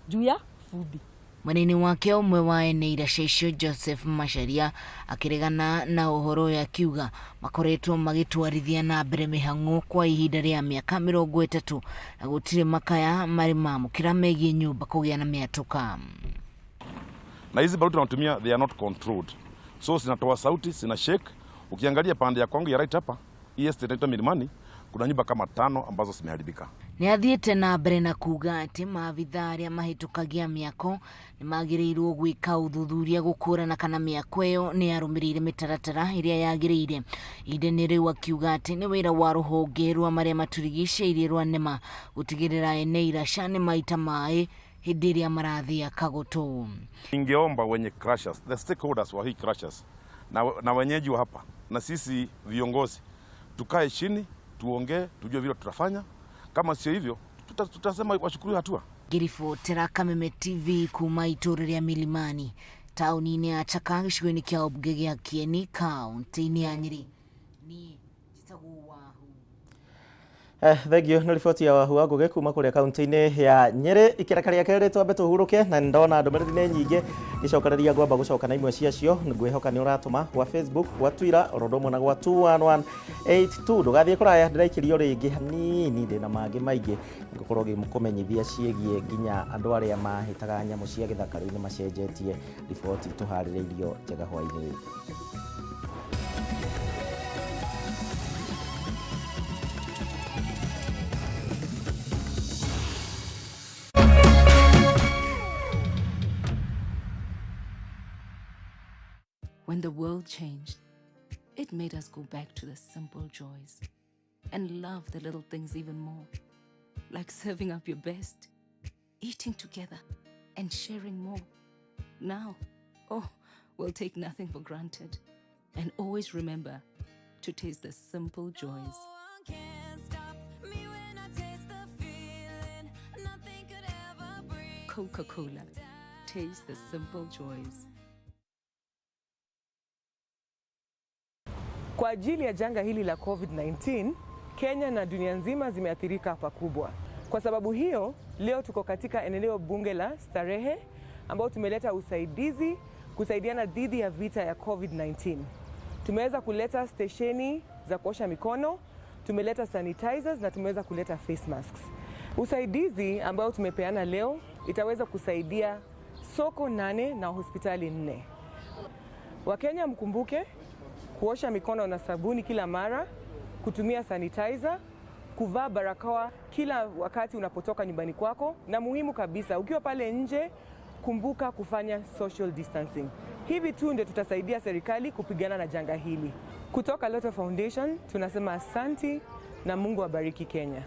juu ya vumbi. Mwena-inĩ wake ũmwe wa ene iraca icio Joseph Macharia akĩregana na ũhoro ũyũ akiuga makoretwo magĩtwarithia na mbere mĩhang'o kwa ihinda rĩa mĩaka 30 na gũtirĩ makaya marĩ mamũkĩra megiĩ nyũmba kũgĩa na mĩatũka. Na hizi baruti tunatumia they are not controlled, so zinatoa sauti, zina shake. Ukiangalia pande ya kwangu ya right hapa, hii estate inaitwa Milimani, kuna nyumba kama 5 ambazo zimeharibika. Nĩ athiĩte na mbere na kuga atĩ maabithaa arĩa mahĩtũkagia mĩako nĩ magĩrĩirwo gwĩka ũthuthuria gũkũrana kana mĩako ĩyo nĩ yarũmĩrĩire mĩtaratara ĩrĩa yagĩrĩire. Ihinda-inĩ rĩu akiuga atĩ nĩ wĩra wa rũhonge rwa marĩa matũrigicĩirie rwa NEMA gũtigĩrĩra ene iraca nĩ maita maĩ hĩndĩ ĩrĩa marathĩa kagoto. Ningeomba wenye crushers, the stakeholders wa hii crushers na wenyeji wa hapa na sisi viongozi tukae chini tuongee, tujue vile tutafanya. Kama sio hivyo tutasema washukuru hatua. Ngĩribotera Kameme TV kuma itũũra rĩa Milimani taũni-inĩ ya Chaka gĩcigo-inĩ kĩa ũmbunge gĩa Kieni kaũntĩ-inĩ ya Nyĩrĩ. Niĩ njĩtagwo Wahu. Thank you nĩ riboti ya Wahu wa Ngũgĩ kuma kũrĩa kaũntĩ-inĩ ya Nyĩrĩ. Ikereka rĩa kerĩ twambe tũhurũke, na nĩndona ndũmĩrĩri nĩ nyingĩ ngĩcokereria ngwamba gũcoka na imwe ciacio. Ngwĩhoka nĩ ũratũma gwa Facebook, gwa Twitter, oro ũndũ ũmwe na gwa 21182. Ndũgathiĩ kũraya, ndĩraikĩrio rĩngĩ hanini, ndĩna mangĩ maingĩ ngũkorwo ngĩkũmenyithia ciĩgiĩ nginya andũ arĩa mahĩtaga nyamũ cia gĩthaka rĩu nĩ macenjetie riboti tũharĩrĩirio njega hwaĩ-inĩ. When the world changed, it made us go back to the simple joys and love the little things even more, like serving up your best, eating together, and sharing more. Now, oh, we'll take nothing for granted. And always remember to taste the simple joys. Coca Cola. Taste the simple joys. Kwa ajili ya janga hili la COVID-19, Kenya na dunia nzima zimeathirika pakubwa. Kwa sababu hiyo, leo tuko katika eneo bunge la Starehe ambao tumeleta usaidizi kusaidiana dhidi ya vita ya COVID-19. Tumeweza kuleta stesheni za kuosha mikono, tumeleta sanitizers na tumeweza kuleta face masks. Usaidizi ambao tumepeana leo itaweza kusaidia soko nane na hospitali nne. Wakenya mkumbuke kuosha mikono na sabuni kila mara, kutumia sanitizer, kuvaa barakoa kila wakati unapotoka nyumbani kwako, na muhimu kabisa, ukiwa pale nje, kumbuka kufanya social distancing. Hivi tu ndio tutasaidia serikali kupigana na janga hili. Kutoka Lotto Foundation tunasema asanti na Mungu abariki Kenya.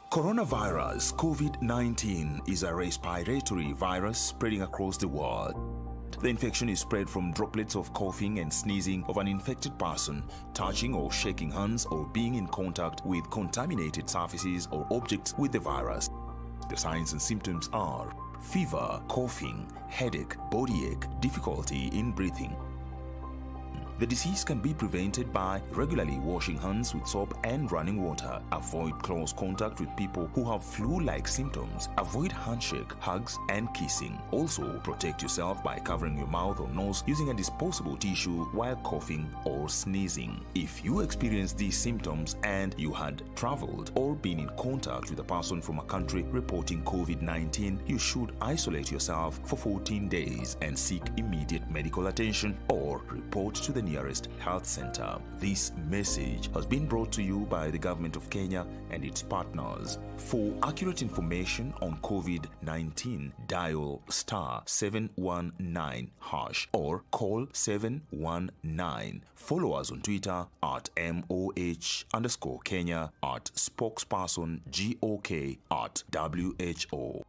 Coronavirus COVID 19 is a respiratory virus spreading across the world. The infection is spread from droplets of coughing and sneezing of an infected person, touching or shaking hands, or being in contact with contaminated surfaces or objects with the virus. The signs and symptoms are fever, coughing, headache, body ache, difficulty in breathing. The disease can be prevented by regularly washing hands with soap and running water. Avoid close contact with people who have flu like symptoms. Avoid handshake, hugs, and kissing. Also, protect yourself by covering your mouth or nose using a disposable tissue while coughing or sneezing. If you experience these symptoms and you had traveled or been in contact with a person from a country reporting COVID 19, you should isolate yourself for 14 days and seek immediate medical attention or report to the nearest health center. This message has been brought to you by the government of Kenya and its partners. For accurate information on COVID 19, dial star 719 hash or call 719. Follow us on Twitter at MOH underscore Kenya, at spokesperson GOK, at WHO.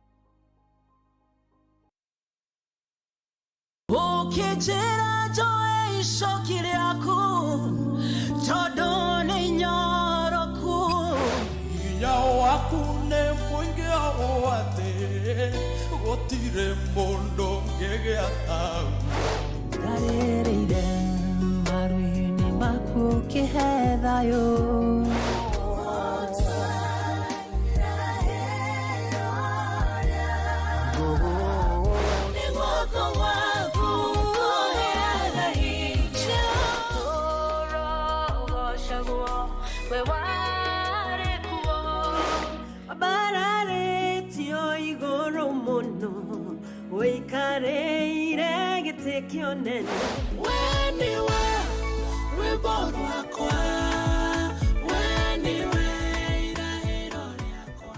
Ũkĩnjĩra njoe icoki rĩaku tondũ nĩ nyoroku Hinya waku nĩ mũingĩ ũũ atĩ gũtirĩ mũndũ ũngĩgĩa taguo. Ndarĩrĩire maru-inĩ maku ũkĩhe thayũ. Nĩ guoko gwaku kũheaga hinya. Tũrogocagwo, we warĩ kuo. Wambararĩtio igũrũ mũno, ũikarĩire gĩtĩ kĩa ũnene. We nĩwe rwĩmbo rwakwa, we nĩwe irahĩro rĩakwa.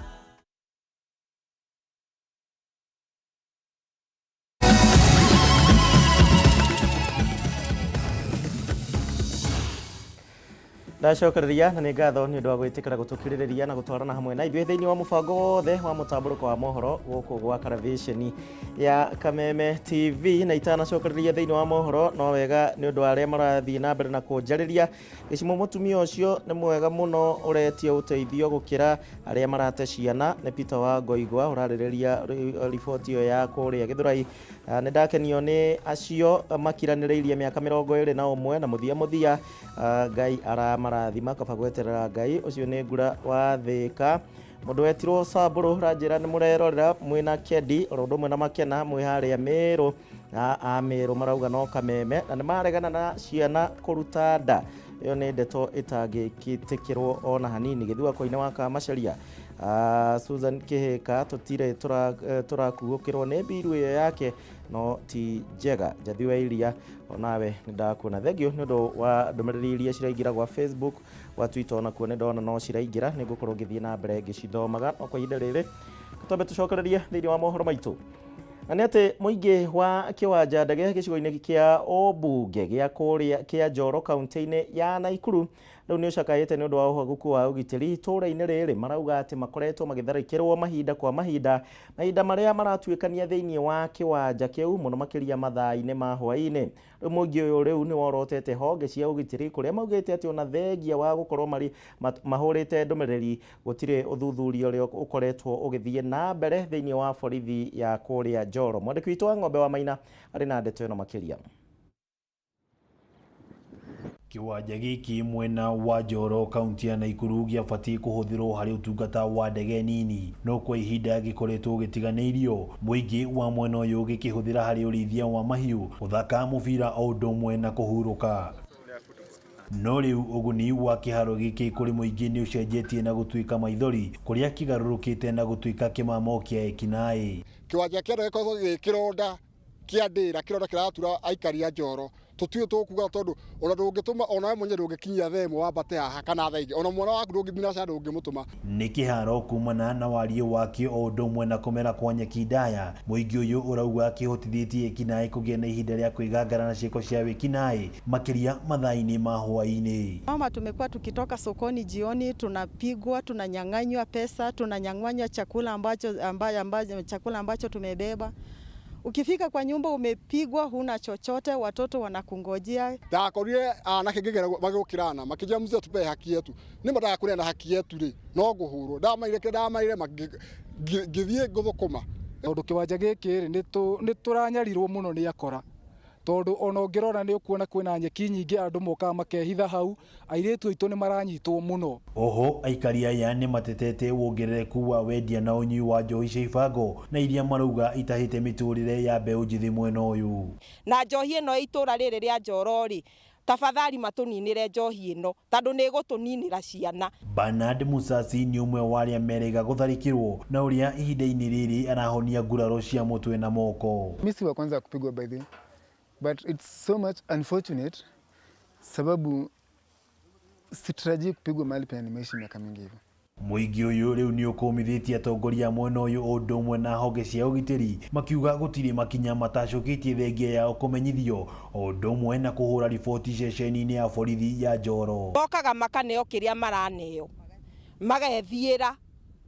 Ndacokereria na nĩ ngatho nĩ ũndũ wa gwĩtĩkĩra gũtũkirĩrĩria na gũtwarana hamwe na ithuĩ thĩinĩ wa mũbango wothe wa mũtambũrũko wa mohoro gũkũ gwa karavĩceni ya Kameme TV. Na itanacokereria thĩinĩ wa mohoro, no wega nĩ ũndũ wa arĩa marathiĩ na mbere na kũnjarĩria gĩcimo, mũtumia ũcio nĩ mwega mũno ũretia ũteithio gũkĩra arĩa marate ciana. Nĩ Peter wa Ngoigwa ũrarĩrĩria riboti ĩyo ya kũrĩa Gĩthũrai. Nĩ ndakenio nĩ acio makiranĩrĩirie mĩaka 21 na mũthia mũthia Ngai aramara. amarathima kaba gweterera Ngai ũcio nĩ ngura wa Thĩka. Mũndũ wetirwo Sambũrũ ranjĩra nĩ mũrerorera mwĩna Kendi oro ũndũ ũmwe na Makena mwĩ harĩa Mĩrũ na a Mĩrũ marauga no kameme na nĩ maregana na ciana kũruta nda. Ĩyo nĩ ndeto ĩtangĩtĩkĩrwo ona hanini. Gĩthua koine wa Kamacharia Susan Kĩhĩka tũtirĩ tũrakuũkĩrwo nĩ mbiru ĩyo yake no ti njega. Njathi wa Iria onawe nĩ ndakuona. Thengiũ nĩ ũndũ wa ndũmĩrĩri iria ciraingĩra gwa Facebook, gwa Twitter onakuo nĩ ndona no ciraingĩra, nĩ ngũkorwo ngĩthiĩ na mbere ngĩcithomaga. No kwa ihinda rĩrĩ twambe tũcokererie thĩinĩ wa mohoro maitũ. Na nĩ atĩ mũingĩ wa kĩwanja ndege gĩcigo-inĩ kĩa ũmbunge gĩa kũrĩa kĩa Njoro kaunti-inĩ ya Naikuru rĩu nĩ ũcakaĩte nĩ ũndũ wa ũhagũku wa ũgitĩri itũũra-inĩ rĩrĩ. Marauga atĩ makoretwo magĩtharĩkĩrwo mahinda kwa mahinda, mahinda marĩa maratuĩkania thĩinĩ wa kĩwanja kĩu mũno makĩria mathaa-inĩ ma hwaĩ-inĩ. Rĩu mũingĩ ũyũ rĩu nĩ worotete honge cia ũgitĩri kũrĩa maugĩte atĩ ona thengia wa gũkorwo marĩ mahũrĩte ndũmĩrĩri gũtirĩ ũthuthuria ũrĩa ũkoretwo ũgĩthiĩ na mbere thĩinĩ wa borithi ya kũrĩa Njoro. Mwandĩki witũ wa Ng'ombe wa Maina arĩ na ndeto ĩno makĩria. Kĩwanja gĩkĩ mwena wa Njoro kaunti ya Naikuru gĩabatiĩ kũhũthĩrwo harĩ ũtungata wa ndege nini no kwa ihinda gĩkoretwo gĩtiganĩirio. Mũingĩ wa mwena ũyũ gĩkĩhũthĩra harĩ ũrĩithia wa mahiũ, gũthaka mũbira o ũndũ ũmwe na kũhurũka. No rĩu ũguni wa kĩharo gĩkĩ kũrĩ mũingĩ nĩ ũcenjetie na gũtuĩka maithori kũrĩa kĩgarũrũkĩte na gũtuĩka kĩmamo kĩa ekinaĩ. Kĩwanja kĩa ndege gĩkoretwo gĩ kĩronda kĩa ndĩra, kĩronda kĩratura aikari a Njoro. Tũtiũĩ tũkuga tondũ ona ndũngĩtũma ona we mwenyewe ndũngĩkinyia thaa ĩmwe wambate haha kana thaa igĩrĩ, ona mwana waku ndũngĩthiĩ na ndũngĩmũtũma. Nĩ kĩharo kumana na wariĩ wakĩo o ũndũ ũmwe na kũmera kwa nyeki ndaya. Mũingĩ ũyũ ũrauga kĩhotithĩtie ekinaĩ kũgĩa na ihinda rĩa kwĩgangara na ciĩko cia wĩkinaĩ makĩria mathaa-inĩ ma hwaĩ-inĩ. Mama, tumekuwa tukitoka sokoni jioni, tunapigwa, tunanyang'anywa pesa, tunanyang'anywa chakula ambacho, ambacho, chakula ambacho tumebeba. Ukifika kwa nyumba umepigwa, huna chochote, watoto wanakungojea. Ndakorire anake ngĩgera magĩũkĩrana makĩnjĩra mzee tupe haki yetu. Nĩ ma ndakũneana haki yetu rĩ, no ngũhũrwo. Ndamaire kĩrĩa ndamaire ngĩthiĩ ngũthũkũma. Tondũ kĩwanja gĩkĩ rĩ, nĩ tũranyarirwo mũno nĩ akora. Tondũ ona ũngĩrora nĩ ũkuona kwĩna nyeki nyingĩ andũ mokaga makehitha hau, airĩtu aitũ nĩ maranyitwo mũno. Oho aikari aya nĩ matetete wongerereku wa wendia na ũnyui wa njohi cia ibango na iria marauga itahĩte mĩtũrĩre ya mbeũ njĩthĩ mwena ũyũ. Na njohi ĩno itũra rĩrĩ rĩa Njoro rĩ, tafadhali matũninĩre njohi ĩno tondũ nĩ ĩgũtũninĩra ciana. Bernard Musasi nĩ ũmwe wa arĩa merĩga gũtharĩkĩrwo na ũrĩa ihinda-inĩ rĩrĩ arahonia nguraro cia mũtwe na moko. Mimi si wa kwanza kupigwa by the way. But it's so much unfortunate sababu sitarajii kupigwa mahali penye nimeishi miaka mingi hivyo. Mũingĩ ũyũ rĩu nĩ ũkũmithĩtie atongoria a mwena ũyũ o ũndũ ũmwe na honge cia ũgitĩri makiuga gũtirĩ makinya matacũkĩtie thengia yao kũmenyithio o ũndũ ũmwe na kũhũra riboti ceceni-inĩ ya borithi ya Njoro. Mokaga makaneo kĩrĩa maraneo magethiĩra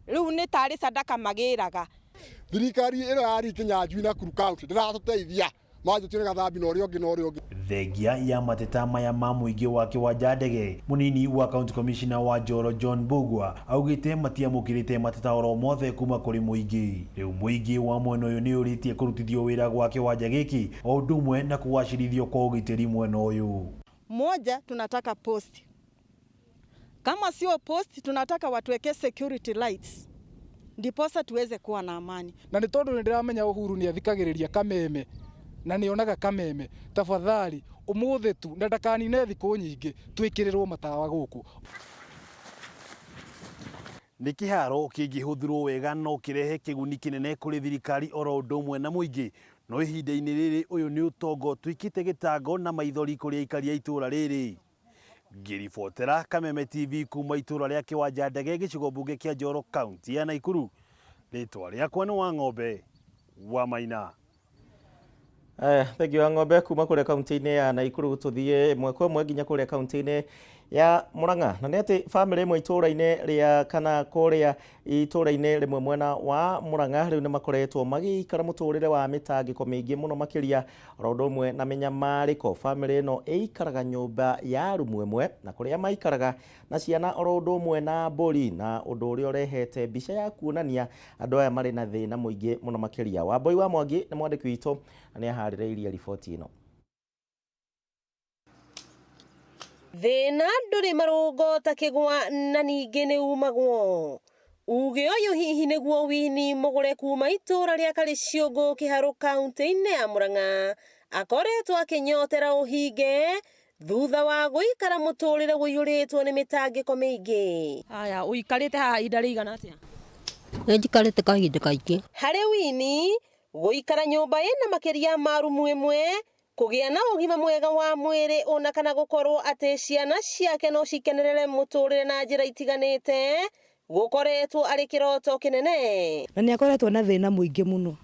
rĩu nĩ tarĩ sadaka magĩraga. Thirikari ĩno ya Lee Kinyanjui Nakuru County ndĩratũteithia. Manjũtire gathambi na ũrĩa ũngĩ na ũrĩa ũngĩ. Thengia ya mateta maya ma mũingĩ wa kĩwanja ndege, mũnini wa county commissioner wa Njoro John Mbugua augĩte matiamũkĩrĩte mateta oro mothe kuma kũrĩ mũingĩ. Rĩu mũingĩ wa mwena ũyũ nĩ ũrĩtie kũrutithio wĩra gwa kĩwanja gĩkĩ o ũndũ ũmwe na kũgacĩrithio kwa ũgitĩri mwena ũyũ. Moja, tunataka post. Kama sio post, tunataka watuweke security lights ndiposa tuweze kuwa na amani. Na nĩ tondũ nĩ ndĩramenya Uhuru nĩ athikagĩrĩria kameme na nĩonaga kameme, tafadhali ũmũthĩ tu na ndakanine thikũ nyingĩ twĩkĩrĩrwo matawa gũkũ. Nĩ kĩharo kĩngĩhũthĩrwo wega no kĩrehe kĩguni kĩnene kũrĩ thirikari oro ũndũ ũmwe na mũingĩ, no ihinda-inĩ rĩrĩ ũyũ nĩ ũtongo ũtuĩkĩte gĩtango na maithori kũrĩ aikari a itũũra rĩrĩ. Ngĩribotera Kameme TV kuma itũũra rĩa Kĩwanja Ndege gĩcigo mbunge kĩa Njoro kaunti ya Naikuru, rĩtwa rĩakwa nĩ Wang'ombe wa Maina. Thengiũ wa Ng'ombe kuma kũrĩa kaunti-inĩ ya Naikuru tũthiĩ ĩmwe kwa ĩmwe nginya kũrĩa kaunti-inĩ ya Murang'a. Na nĩ atĩ bamĩrĩ ĩmwe itũũra-inĩ rĩa kana kũrĩa itũũra-inĩ rĩmwe mwena wa Murang'a rĩu nĩ makoretwo magĩikara mũtũrĩre wa mĩtangĩko mĩingĩ mũno makĩria oro ũndũ ũmwe na mĩnyamarĩko. Bamĩrĩ ĩno ĩikaraga nyũmba ya rumu ĩmwe na kũrĩa maikaraga na ciana oro ũndũ ũmwe na mbũri, na ũndũ ũrĩa ũrehete mbica ya kuonania andũ aya marĩ na thĩna mũingĩ mũno makĩria. Wambui wa Mwangi nĩ mwandĩki witũ na nĩ aharĩrĩirie riboti ĩno. Thĩna ndũrĩ marũngo ta kĩgwa na ningĩ nĩ umagwo. Uge ũyũ hihi nĩguo wini mũgũre kuma itũra rĩa Karĩciũngũ Kĩharũ kaunti-inĩ ya Murang'a akoretwo akĩnyotera ũhinge thutha wa gũikara mũtũrĩre ũiyũrĩtwo nĩ mĩtangĩko mĩingĩ. Haya, ũikarĩte haha ihinda rĩigana atĩa? Nĩ njikarĩte kahinda kaingĩ. Harĩ wini gũikara nyũmba ĩna makĩria ma rumu ĩmwe kũgĩa na ũgima mwega wa mwĩrĩ ona kana gũkorwo atĩ ciana ciake no cikenerere mũtũrĩre na njĩra itiganĩte gũkoretwo arĩ kĩroto kĩnene. Na nĩ akoretwo na thĩna mũingĩ mũno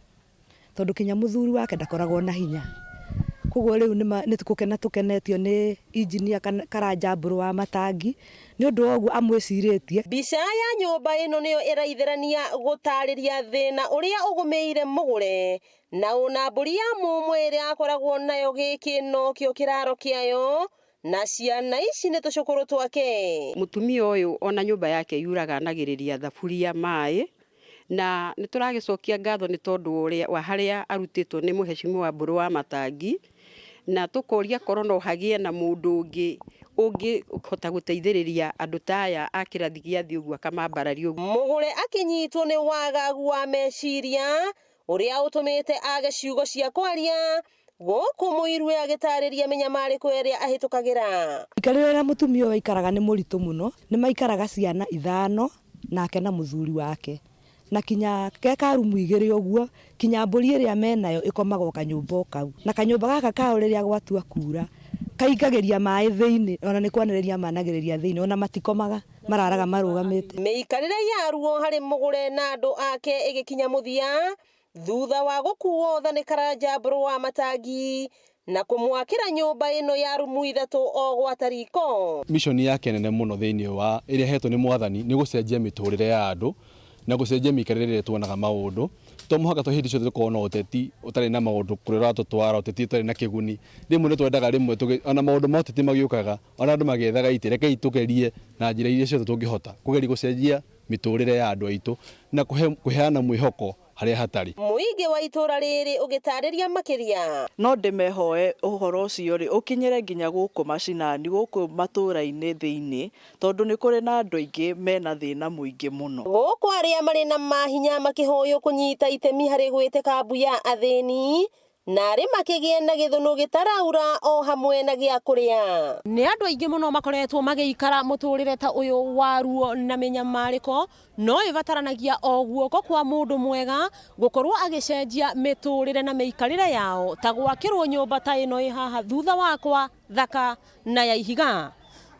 tondũ kinya mũthuri wake ndakoragwo na hinya. Koguo rĩu nĩ gũkena tũkenetio nĩ injinia Karanja Mbũrũ wa Matangi nĩ ũndũ wa ũguo amwĩcirĩtie. Mbica ya nyũmba ĩno nĩyo ĩraithĩrania gũtarĩria thĩna ũrĩa ũgũmĩire mũgũre na ona mbũri ya mũmwe ĩrĩa akoragwo nayo gĩkĩ nokĩo kĩraro kĩayo na ciana ici nĩ tũcũkũrũ twake. Mũtumia ũyũ ona nyũmba yake yuraga anagĩrĩria thaburia maĩ na nĩ tũragĩcokia ngatho nĩ tondũ wa harĩa arutĩtwo nĩ mũhecimiwa Mbũrũ wa Matangi na tũkoria korwo no hagĩe na mũndũ ũngĩ ũngĩhota gũteithĩrĩria andũ ta aya a kĩrathi gĩa thĩ ũguo akamambararia ũguo. Mũgũre akĩnyitwo nĩ wagagu wa meciria ũrĩa ũtũmĩte age ciugo cia kwaria gũkũ mũirue agĩtarĩria mĩnyamarĩko ĩrĩa ahĩtũkagĩra. Mũikarĩre ũrĩa mũtumia ũyũ aikaraga nĩ mũritũ mũno, nĩ maikaraga ciana ithano nake na mũthuri wake na kinya ke karumu igĩrĩ ũguo kinya mbũri ĩrĩa menayo ĩkomaga o kanyũmba o kau na kanyũmba gaka kao rĩrĩa gwatua kura kaingagĩria maĩ thĩinĩ ona nĩ kwanĩrĩria managĩrĩria thĩinĩ ona matikomaga mararaga marũgamĩte. Mĩikarĩre ya ruo harĩ mũgũre na andũ ake ĩgĩkinya mũthia thutha wa gũkuo tha nĩ Karanja Mbũrũ wa Matangi na kũmwakĩra nyũmba ĩno ya rumu ithatũ o gwata riko. Mission yake nene mũno thĩinĩ wa ĩrĩa ĩhetwo nĩ mwathani nĩ gũcenjia mĩtũrĩre ya andũ na gũcenjia mĩikarĩre ĩrĩa tuonaga maũndũ. To mũhaka tũ hĩndĩ ciothe tũkorwo na ũteti ũtarĩ na maũndũ kũrĩa ũratũtwara, ũteti ũtarĩ na kĩguni. Rĩmwe nĩ twendaga rĩmwe ona maũndũ ma ũteti magĩũkaga ona andũ magĩethaga itĩ, rekei tũgerie na njĩra iria ciothe tũngĩhota kũgeria gũcenjia mĩtũrĩre ya andũ aitũ na kũheana mwĩhoko harĩa hatarĩ. Mũingĩ wa itũra rĩrĩ ũgĩtarĩria makĩria. No ndĩmehoe ũhoro ũcio rĩ ũkinyĩre nginya gũkũ macinani gũkũ matũra-inĩ thĩinĩ tondũ nĩ kũrĩ na andũ aingĩ mena thĩna mũingĩ mũno. Gũkũ arĩa marĩ na mahinya makĩhoywo kũnyita itemi harĩ gwĩtĩka mbu ya athĩni na arĩ makĩgĩe na gĩthũnũ gĩtaraura o hamwe na gĩa kũrĩa. Nĩ andũ aingĩ mũno makoretwo magĩikara mũtũrĩre ta ũyũ wa ruo na mĩnyamarĩko no ĩbataranagia o guoko kwa mũndũ mwega gũkorwo agĩcenjia mĩtũrĩre na mĩikarĩre yao ta gwakĩrwo nyũmba ta ĩno ĩ haha thutha wakwa thaka na ya ihiga.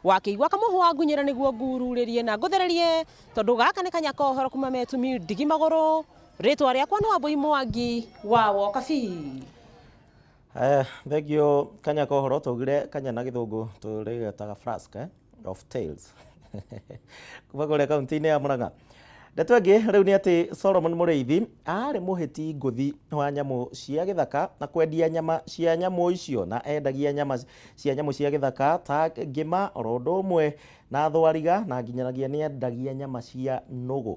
Wakĩigua kamũhwa ngunyĩra nĩguo ngururĩrie na ngũthererie tondũ gaka nĩ kanya ka ũhoro kuma metumi ndigi magũrũ. Rĩtwa rĩakwa nĩ Wambui Mwangi wa Wokabi. Thengio kanya ka ũhoro twaugire kanya na gĩthũngũ tũrĩgetaga flask of tales kuma kũrĩa kaunti-inĩ ya Murang'a. Ndeto ĩngĩ rĩu nĩ atĩ Solomon Mũrĩithi arĩ mũhĩti ngũthi wa nyamũ cia gĩthaka na kwendia nyama cia nyamũ icio na endagia nyama cia nyamũ cia gĩthaka ta ngĩma oro ũndũ ũmwe na thwariga na nginyanagia nĩ endagia nyama cia nũgũ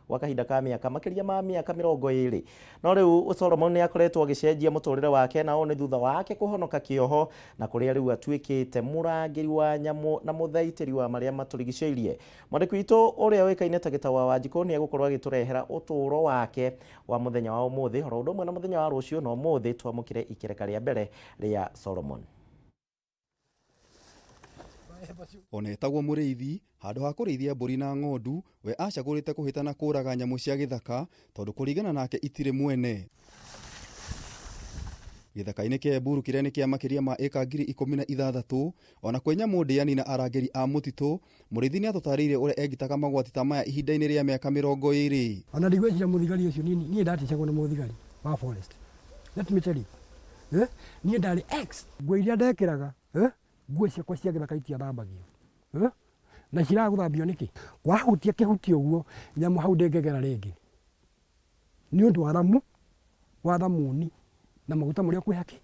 gwa kahinda ka mĩaka makĩria ma mĩaka 20. No rĩu Solomon nĩ akoretwo agĩcenjia mũtũrĩre wake na ũũ nĩ thutha wake kũhonoka kĩoho na kũrĩa rĩu atuĩkĩte mũrangĩri wa nyamũ na mũthaitĩri wa marĩa matũrigicĩirie. Mwandĩki witũ ũrĩa ũĩkaine ta Gĩtaũ wa Wanjikũ nĩ egũkorwo agĩtũrehera ũtũũro wake wa mũthenya wa ũmũthĩ oro ũndũ ũmwe na mũthenya wa rũciũ na ũmũthĩ twamũkĩre ikereka rĩa mbere rĩa Solomon. Ona etagwo mũrĩithi handũ ha kũrĩithia mbũri na ng'ondu we acagũrĩte kũhĩtana kũraga nyamũ cia gĩthaka tondũ kũringana nake itirĩ mwene. Gĩthaka-inĩ kĩa Eburu kĩrĩa nĩ kĩa makĩria ma ĩka 16,000 ona kwĩ nyamũ ndĩani na arangĩri a mũtitũ mũrĩithi nĩ atũtarĩirie ũrĩa engitaga magwati ta maya ihinda-inĩ rĩa mĩaka 20. Ona ndigwĩciria mũthigari ũcio niĩ ndaticagwo nĩ mũthigari wa forest. Let me tell you. Niĩ ndarĩ ex nguo iria ndekĩraga nguo ciakwa cia gĩthaka itiathambagio na ciraga gũthambio nĩkĩ? Wahutia kĩhuti ũguo nyamũ hau ndĩngĩgera rĩngĩ nĩ ũndũ wa thamu wa thamuni na maguta marĩa ũkwĩhakĩ.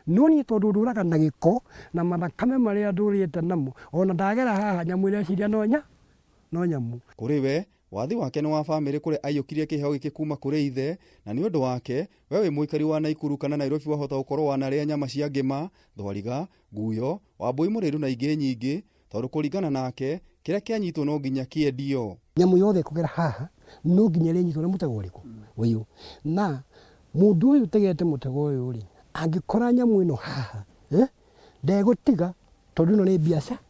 No niĩ tondũ ndũraga na gĩko na mathakame marĩa ndũrĩte namo ona ndagera haha nyamũ ĩreciria no nyamũ. Kũrĩ we Wathi wake nĩ wa bamĩrĩ kũrĩa aiyũkirie kĩheo gĩkĩ kuma kũrĩ ithe, na nĩ ũndũ wake we wĩ mũikari wa Naikuru kana Nairobi wahota gũkorwo wanarĩa nyama cia ngĩma, thwariga, nguyo, wambũi mũrĩndũ na ingĩ nyingĩ, tondũ kũringana nake kĩrĩa kĩanyitwo no nginya kĩendio. Nyamũ yothe ĩkũgera haha no nginya ĩrĩnyitwo nĩ mũtego ũrĩkũ? Ũyũ. Na mũndũ ũyũ ũtegete mũtego ũyũ rĩ, angĩkora nyamũ ĩno haha, ndegũtiga tondũ ĩno nĩ biacara,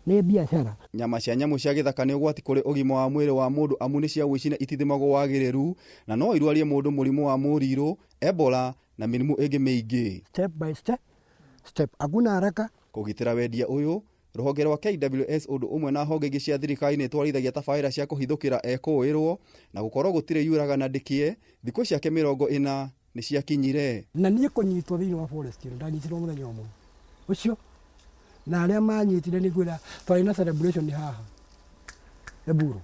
nĩ biacara. Nyama cia nyamũ cia gĩthaka nĩ ũgwati kũrĩ ũgima wa mwĩrĩ wa mũndũ amu nĩ cia ũici na itithimagwo wagĩrĩru, na no irwarie mũndũ mũrimũ wa mũrirũ, Ebola na mĩrimũ ĩngĩ mĩingĩ. Step by step, step. Hakuna haraka. Kũgitĩra wendia ũyũ, rũhonge rwa KWS ũndũ ũmwe na honge ingĩ cia thirikari nĩ itwarithagia tabarĩra cia kũhithũkĩra ekũĩrwo na gũkorwo gũtirĩ yuraga na ndĩkĩe, thikũ ciake 40 nĩ ciakinyire. Na niĩ kũnyitwo thĩinĩ wa forest ĩno ndanyitirwo mũthenya ũmwe ũcio, na arĩa manyitire nĩ ngwĩra twarĩ na celebration haha Eburu,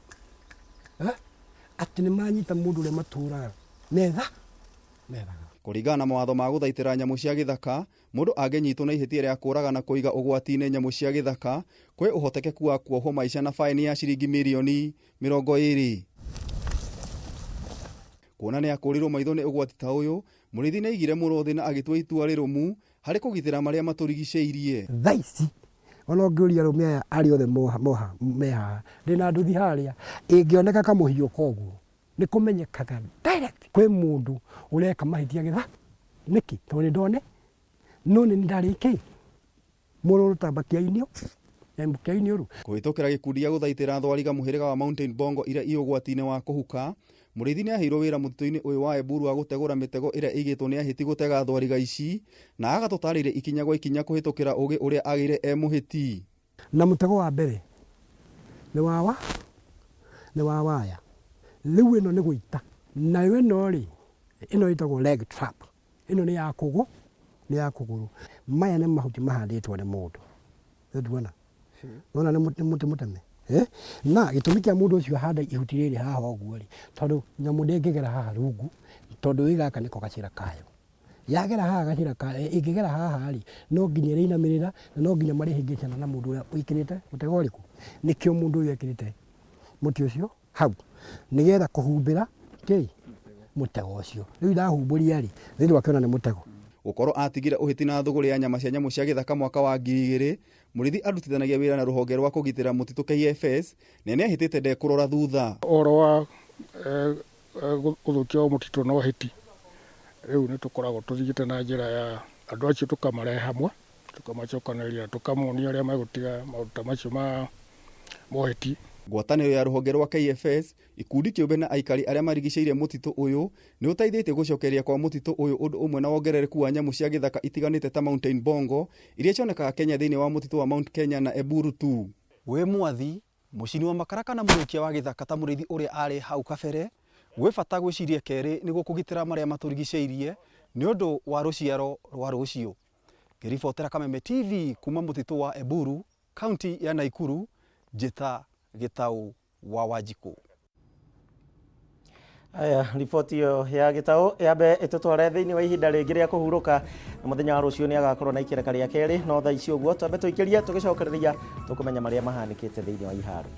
atĩ nĩ manyita mũndũ ũrĩa matũraga metha methaga. Kũringana na mawatho ma gũthaitĩra nyamũ cia gĩthaka, mũndũ angĩnyitwo na ihĩtia rĩa kũũraga na kũiga ũgwati-inĩ nyamũ cia gĩthaka, kwĩ ũhotekeku wa kuohwo maica na baĩni ya ciringi mirioni 20. Kuona nĩ akũrirwo maitho nĩ ũgwati ta ũyũ, Mũrĩithi nĩ aigire mũro thĩ na agĩtua itua rĩrũmu harĩ kũgitĩra marĩa matũrigicĩirie. Thaa ici ona ũngĩũria arũme aya arĩa othe moha me haha, ndĩna nduthi harĩa ĩngĩoneka kamũhiũ koguo nĩ kũmenyekaga direct kwĩ mũndũ ũreka mahĩtia gĩtha nĩkĩ tondũ nĩ ndone no nĩ ndarĩ kĩ mũrũrũ ta mbakia-inĩ mbakia-inĩ ũru. Kũhĩtũkĩra gĩkundi gĩa gũthaitĩra thwariga mũhĩrĩga wa Mountain Bongo iria i ũgwati-inĩ wa kũhuka, Mũrĩithi nĩ aheirwo wĩra mũtitũ-inĩ ũyũ wa Eburu wa gũtegũra mĩtego ĩrĩa ĩigĩtwo nĩ ahĩti gũtega thwariga ici, na agatũtarĩria ikinya gwa ikinya kũhĩtũkĩra ũgĩ ũrĩa agĩire e mũhĩti. Na mũtego wa mbere nĩ wa nĩ wa waya, rĩu ĩno nĩ gũita, nayo ĩno rĩ, ĩno ĩtagwo leg trap, ĩno nĩ ya kũgũ, nĩ ya kũgũrũ. Maya nĩ mahuti mahandĩtwo nĩ mũndũ, nĩtuona nona nĩ mũtĩ mũteme, na gĩtũmi kĩa mũndũ ũcio ahanda ihuti rĩrĩ haha ũguo rĩ, tondũ nyamũ ndĩngĩgera haha rungu, tondũ ĩ gaka nĩko gacĩra kayo. Yagera haha gacĩra kayo, ĩngĩgera haha rĩ, no nginya ĩrĩinamĩrĩra na no nginya marĩhĩngĩcana na mũndũ ũrĩa wĩkĩrĩte mũtego ũrĩkũ. Nĩkĩo mũndũ ũyũ ekĩrĩte mũtĩ ũcio hau, nĩgetha kũhumbĩra kĩ mũtego ũcio. Rĩu ndahumbũria rĩ, thĩ ndwakĩona nĩ mũtego. Gũkorwo atigire ũhĩti na thũgũrĩ ya nyama cia nyamũ cia gĩthaka mwaka wa 2000, Mũrĩithi arutithanagia wĩra na rũhonge rwa kũgitĩra mũtitũ KFS na nĩ ahĩtĩte ndekũrora thutha. Ũhoro wa gũthũkia mũtitũ na ũhĩti, rĩu nĩ tũkoragwo tũthiĩte na njĩra ya andũ acio tũkamarehe hamwe, tũkamacokanĩrĩria, tũkamonia ũrĩa megũtiga maũndũ ta macio ma mohĩti. Ngwatanĩro ya rũhonge rwa KFS, ikundi kĩũmbe na aikari arĩa marigicĩirie mũtitũ ũyũ nĩ ũteithĩtie gũcokereria kwa mũtitũ ũyũ ũndũ ũmwe na wongerereku wa nyamũ cia gĩthaka itiganĩte ta Mountain Bongo iria cionekaga Kenya thĩinĩ wa mũtitũ wa Mount Kenya na Eburu tu. Wĩ mwathi, mũcini wa makara kana mũthũkia wa gĩthaka ta mũrĩithi ũrĩa arĩ hau kabere, gwĩ bata gwĩciria kerĩ nĩguo kũgitĩra marĩa matũrigicĩirie nĩ ũndũ wa rũciaro rwa rũciũ. Ngĩribotera Kameme TV kuma mũtitũ wa Eburu, kaunti ya Naikuru, njĩta Gĩtaũ wa Wanjikũ. Aya, riboti ĩyo ya Gĩtaũ yambe ĩtũtware thĩinĩ wa ihinda rĩngĩ rĩa kũhurũka, na mũthenya wa rũciũ nĩ agakorwo na ikereka rĩa kerĩ, no thaa ici ũguo twambe tũikĩrie tũgĩcokereria tũkũmenya marĩa mahanĩkĩte thĩinĩ wa iharo.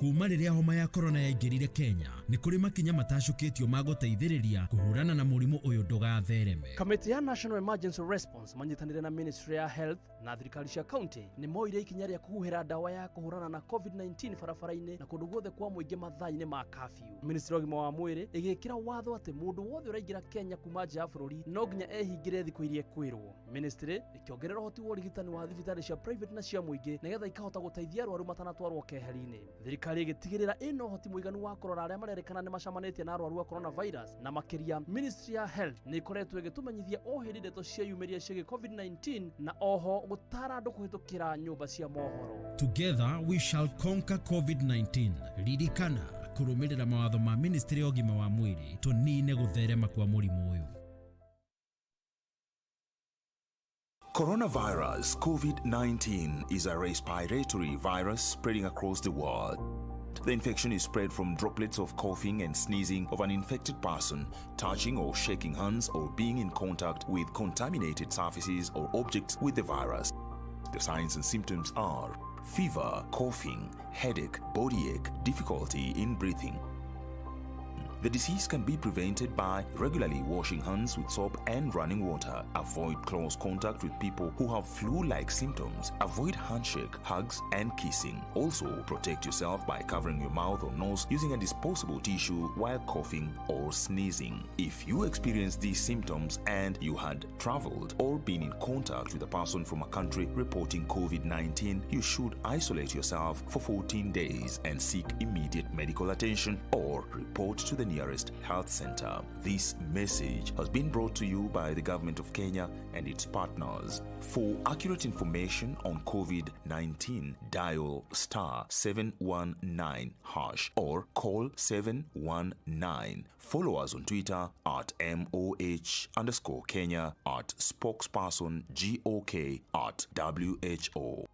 Kuma rĩrĩa homa ya korona yaingĩrire Kenya, nĩ kũrĩ makinya matacũkĩtio ma gũteithĩrĩria kũhũrana na mũrimũ ũyũ ndũgathereme. Kamĩtĩ ya National Emergency Response manyitanĩire na Ministry ya Health na thirikari cia county nĩ moire ikinya rĩa kũhuhĩra ndawa ya kũhũrana na COVID-19 barabara-inĩ na kũndũ guothe kwa mũingĩ mathaa-inĩ ma curfew. Ministry ya ũgima wa mwĩrĩ ĩgĩkĩra watho atĩ mũndũ wothe ũraingĩra Kenya kuma nja ya bũrũri no nginya ehingĩre thikũ iria ekwĩrwo. Ministry ĩkĩongerera ũhoti wa ũrigitani wa thibitarĩ cia private na cia mũingĩ nĩgetha ikahota gũteithia arwaru matanatwarwo keheri-inĩ. Thirikari ĩgĩtigĩrĩra ĩna ũhoti mũiganu wa kũrora arĩa marerĩkana nĩ macamanĩtie na arwaru a coronavirus, na makĩria Ministry ya Health nĩ ĩkoretwo ĩgĩtũmenyithia o hĩndĩ ndeto cieyumĩria ciĩgiĩ COVID-19 na oho gũtara andũ kũhĩtũkĩra nyũmba cia mohoro. Together we shall conquer COVID-19. Ririkana kũrũmĩrĩra mawatho ma Ministry ya ũgima wa mwĩrĩ tũnine gũtherema kwa mũrimũ ũyũ. Coronavirus COVID 19 is a respiratory virus spreading across the world. The infection is spread from droplets of coughing and sneezing of an infected person, touching or shaking hands, or being in contact with contaminated surfaces or objects with the virus. The signs and symptoms are fever, coughing, headache, body ache, difficulty in breathing. The disease can be prevented by regularly washing hands with soap and running water. Avoid close contact with people who have flu like symptoms. Avoid handshake, hugs, and kissing. Also, protect yourself by covering your mouth or nose using a disposable tissue while coughing or sneezing. If you experience these symptoms and you had traveled or been in contact with a person from a country reporting COVID 19, you should isolate yourself for 14 days and seek immediate medical attention or report to the nearest health center. This message has been brought to you by the government of Kenya and its partners. For accurate information on COVID 19, dial star 719 hash or call 719. Follow us on Twitter at MOH underscore Kenya, at spokesperson GOK, at WHO.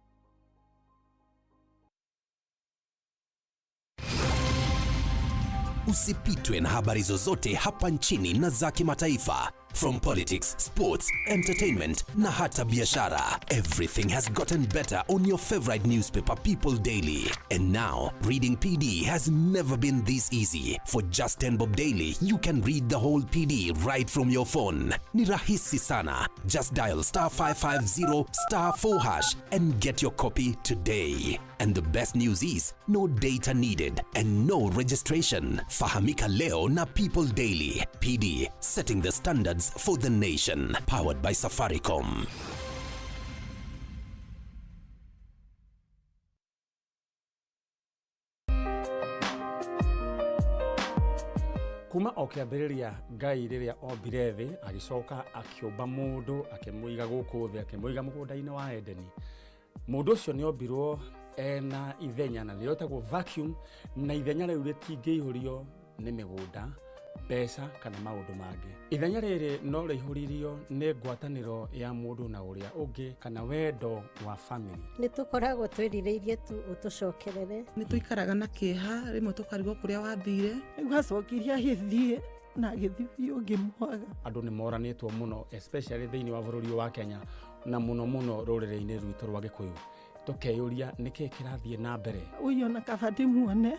Usipitwe na habari zozote hapa nchini na za kimataifa. From politics, sports, entertainment na hata biashara. Everything has gotten better on your favorite newspaper People Daily. And now, reading PD has never been this easy. For just 10 bob daily, you can read the whole PD right from your phone. Ni rahisi sana. Just dial star 550 star 4 hash and get your copy today. And the best news is no data needed and no registration. Fahamika leo na People Daily. PD, setting the standards for the nation. Powered by Safaricom. Kuma o kĩambĩrĩria Ngai rĩrĩa ombire thĩ agĩcoka akĩũmba mũndũ akĩmũiga gũkũ thĩ akĩmũiga mũgũnda-inĩ wa Edeni. Mũndũ ũcio nĩ ombirwo ena ithenya na nĩrĩo rĩtagwo vacuum, na ithenya rĩu rĩtingĩihũrio nĩ mĩgũnda, mbeca kana maũndũ mangĩ. Ithenya rĩrĩ no rĩihũririo nĩ ngwatanĩro ya mũndũ na ũrĩa ũngĩ kana wendo wa family. Nĩ tũkoragwo twĩrirĩirie tu ũtũcokerere. Nĩ tũikaraga na kĩeha, rĩmwe tũkarigwo kũrĩa wathire. Rĩu acokire agĩthiĩ na agĩthiĩ biũ ngĩmwaga. Andũ nĩ moranĩtwo mũno especially thĩinĩ wa bũrũri ũyũ wa Kenya na mũno mũno rũrĩrĩ-inĩ rwitũ rwa Gĩkũyũ. Tũkeyũria nĩkĩĩ kĩrathiĩ na mbere. Ũyũ ona kaba ndĩmuone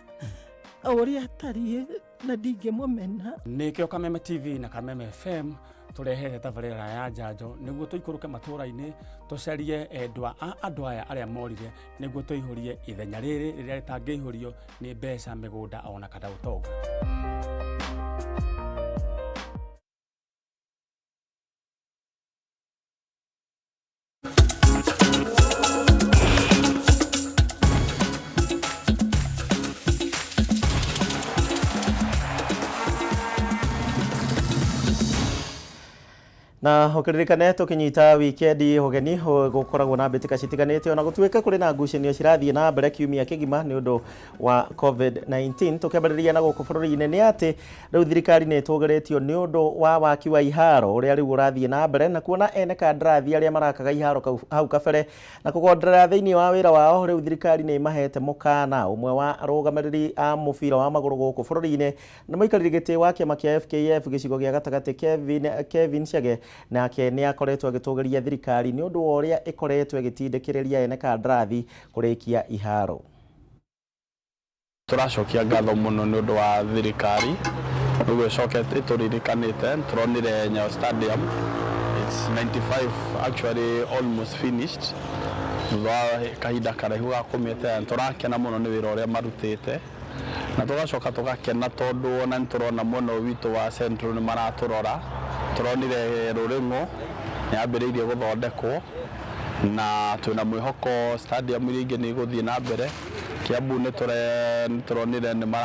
o ũrĩa atariĩ na ndingĩmũmena. Nĩkĩo Kameme TV na Kameme FM tũrehete tabarĩra ya njanjo nĩguo tũikũrũke matũũra-inĩ tũcarie endwa a andũ aya arĩa morire nĩguo tũihũrie ithenya rĩrĩ rĩrĩa rĩtangĩihũrio nĩ mbeca, mĩgũnda ona kana ũtonga. Na ũkĩririkane tũkĩnyita wikendi ũgeni gũkoragwo na mbĩtĩka citiganĩte ona gũtuĩka kũrĩ na ngucanio cirathiĩ na mbere kiumia kĩgima nĩ ũndũ wa COVID-19. Tũkĩambĩrĩria na gũkũ bũrũri-inĩ nĩ atĩ rĩu thirikari nĩ ĩtũgĩrĩtio nĩ ũndũ wa waki wa iharo ũrĩa rĩu ũrathiĩ na mbere na kuona ene kandarathi arĩa marakaga iharo hau kabere na kũgonderera thĩinĩ wa wĩra wao. Rĩu thirikari nĩ ĩmahete mũkana. Ũmwe wa arũgamĩrĩri a mũbira wa magũrũ gũkũ bũrũri-inĩ na mũikarĩri gĩtĩ wa kĩama kĩa FKF gĩcigo gĩa gatagatĩ Kevin Chege nake nĩ akoretwo agĩtũgĩria thirikari nĩ ũndũ wa ũrĩa ĩkoretwo ĩgĩtindĩkĩrĩria ene kandarathi kũrĩkia iharo. Tũracokia ngatho mũno nĩ ũndũ wa thirikari nĩguo ĩcokete ĩtũririkanĩte. Tũronire Nyayo Stadium, it's 95 actually almost finished thutha wa kahinda karaihu ga kũmĩeterera. Tũrakena mũno nĩ wĩra ũrĩa marutĩte na tũgacoka tũgakena tondũ ona nĩ tũrona mwena ũyũ witũ wa Central nĩ maratũrora. Tũronire Rũrĩng'o nĩ yambĩrĩirie gũthondekwo na twĩna mwĩhoko stadium iria ingĩ nĩ igũthiĩ na mbere. Kiambu nĩ tũronire nĩ mara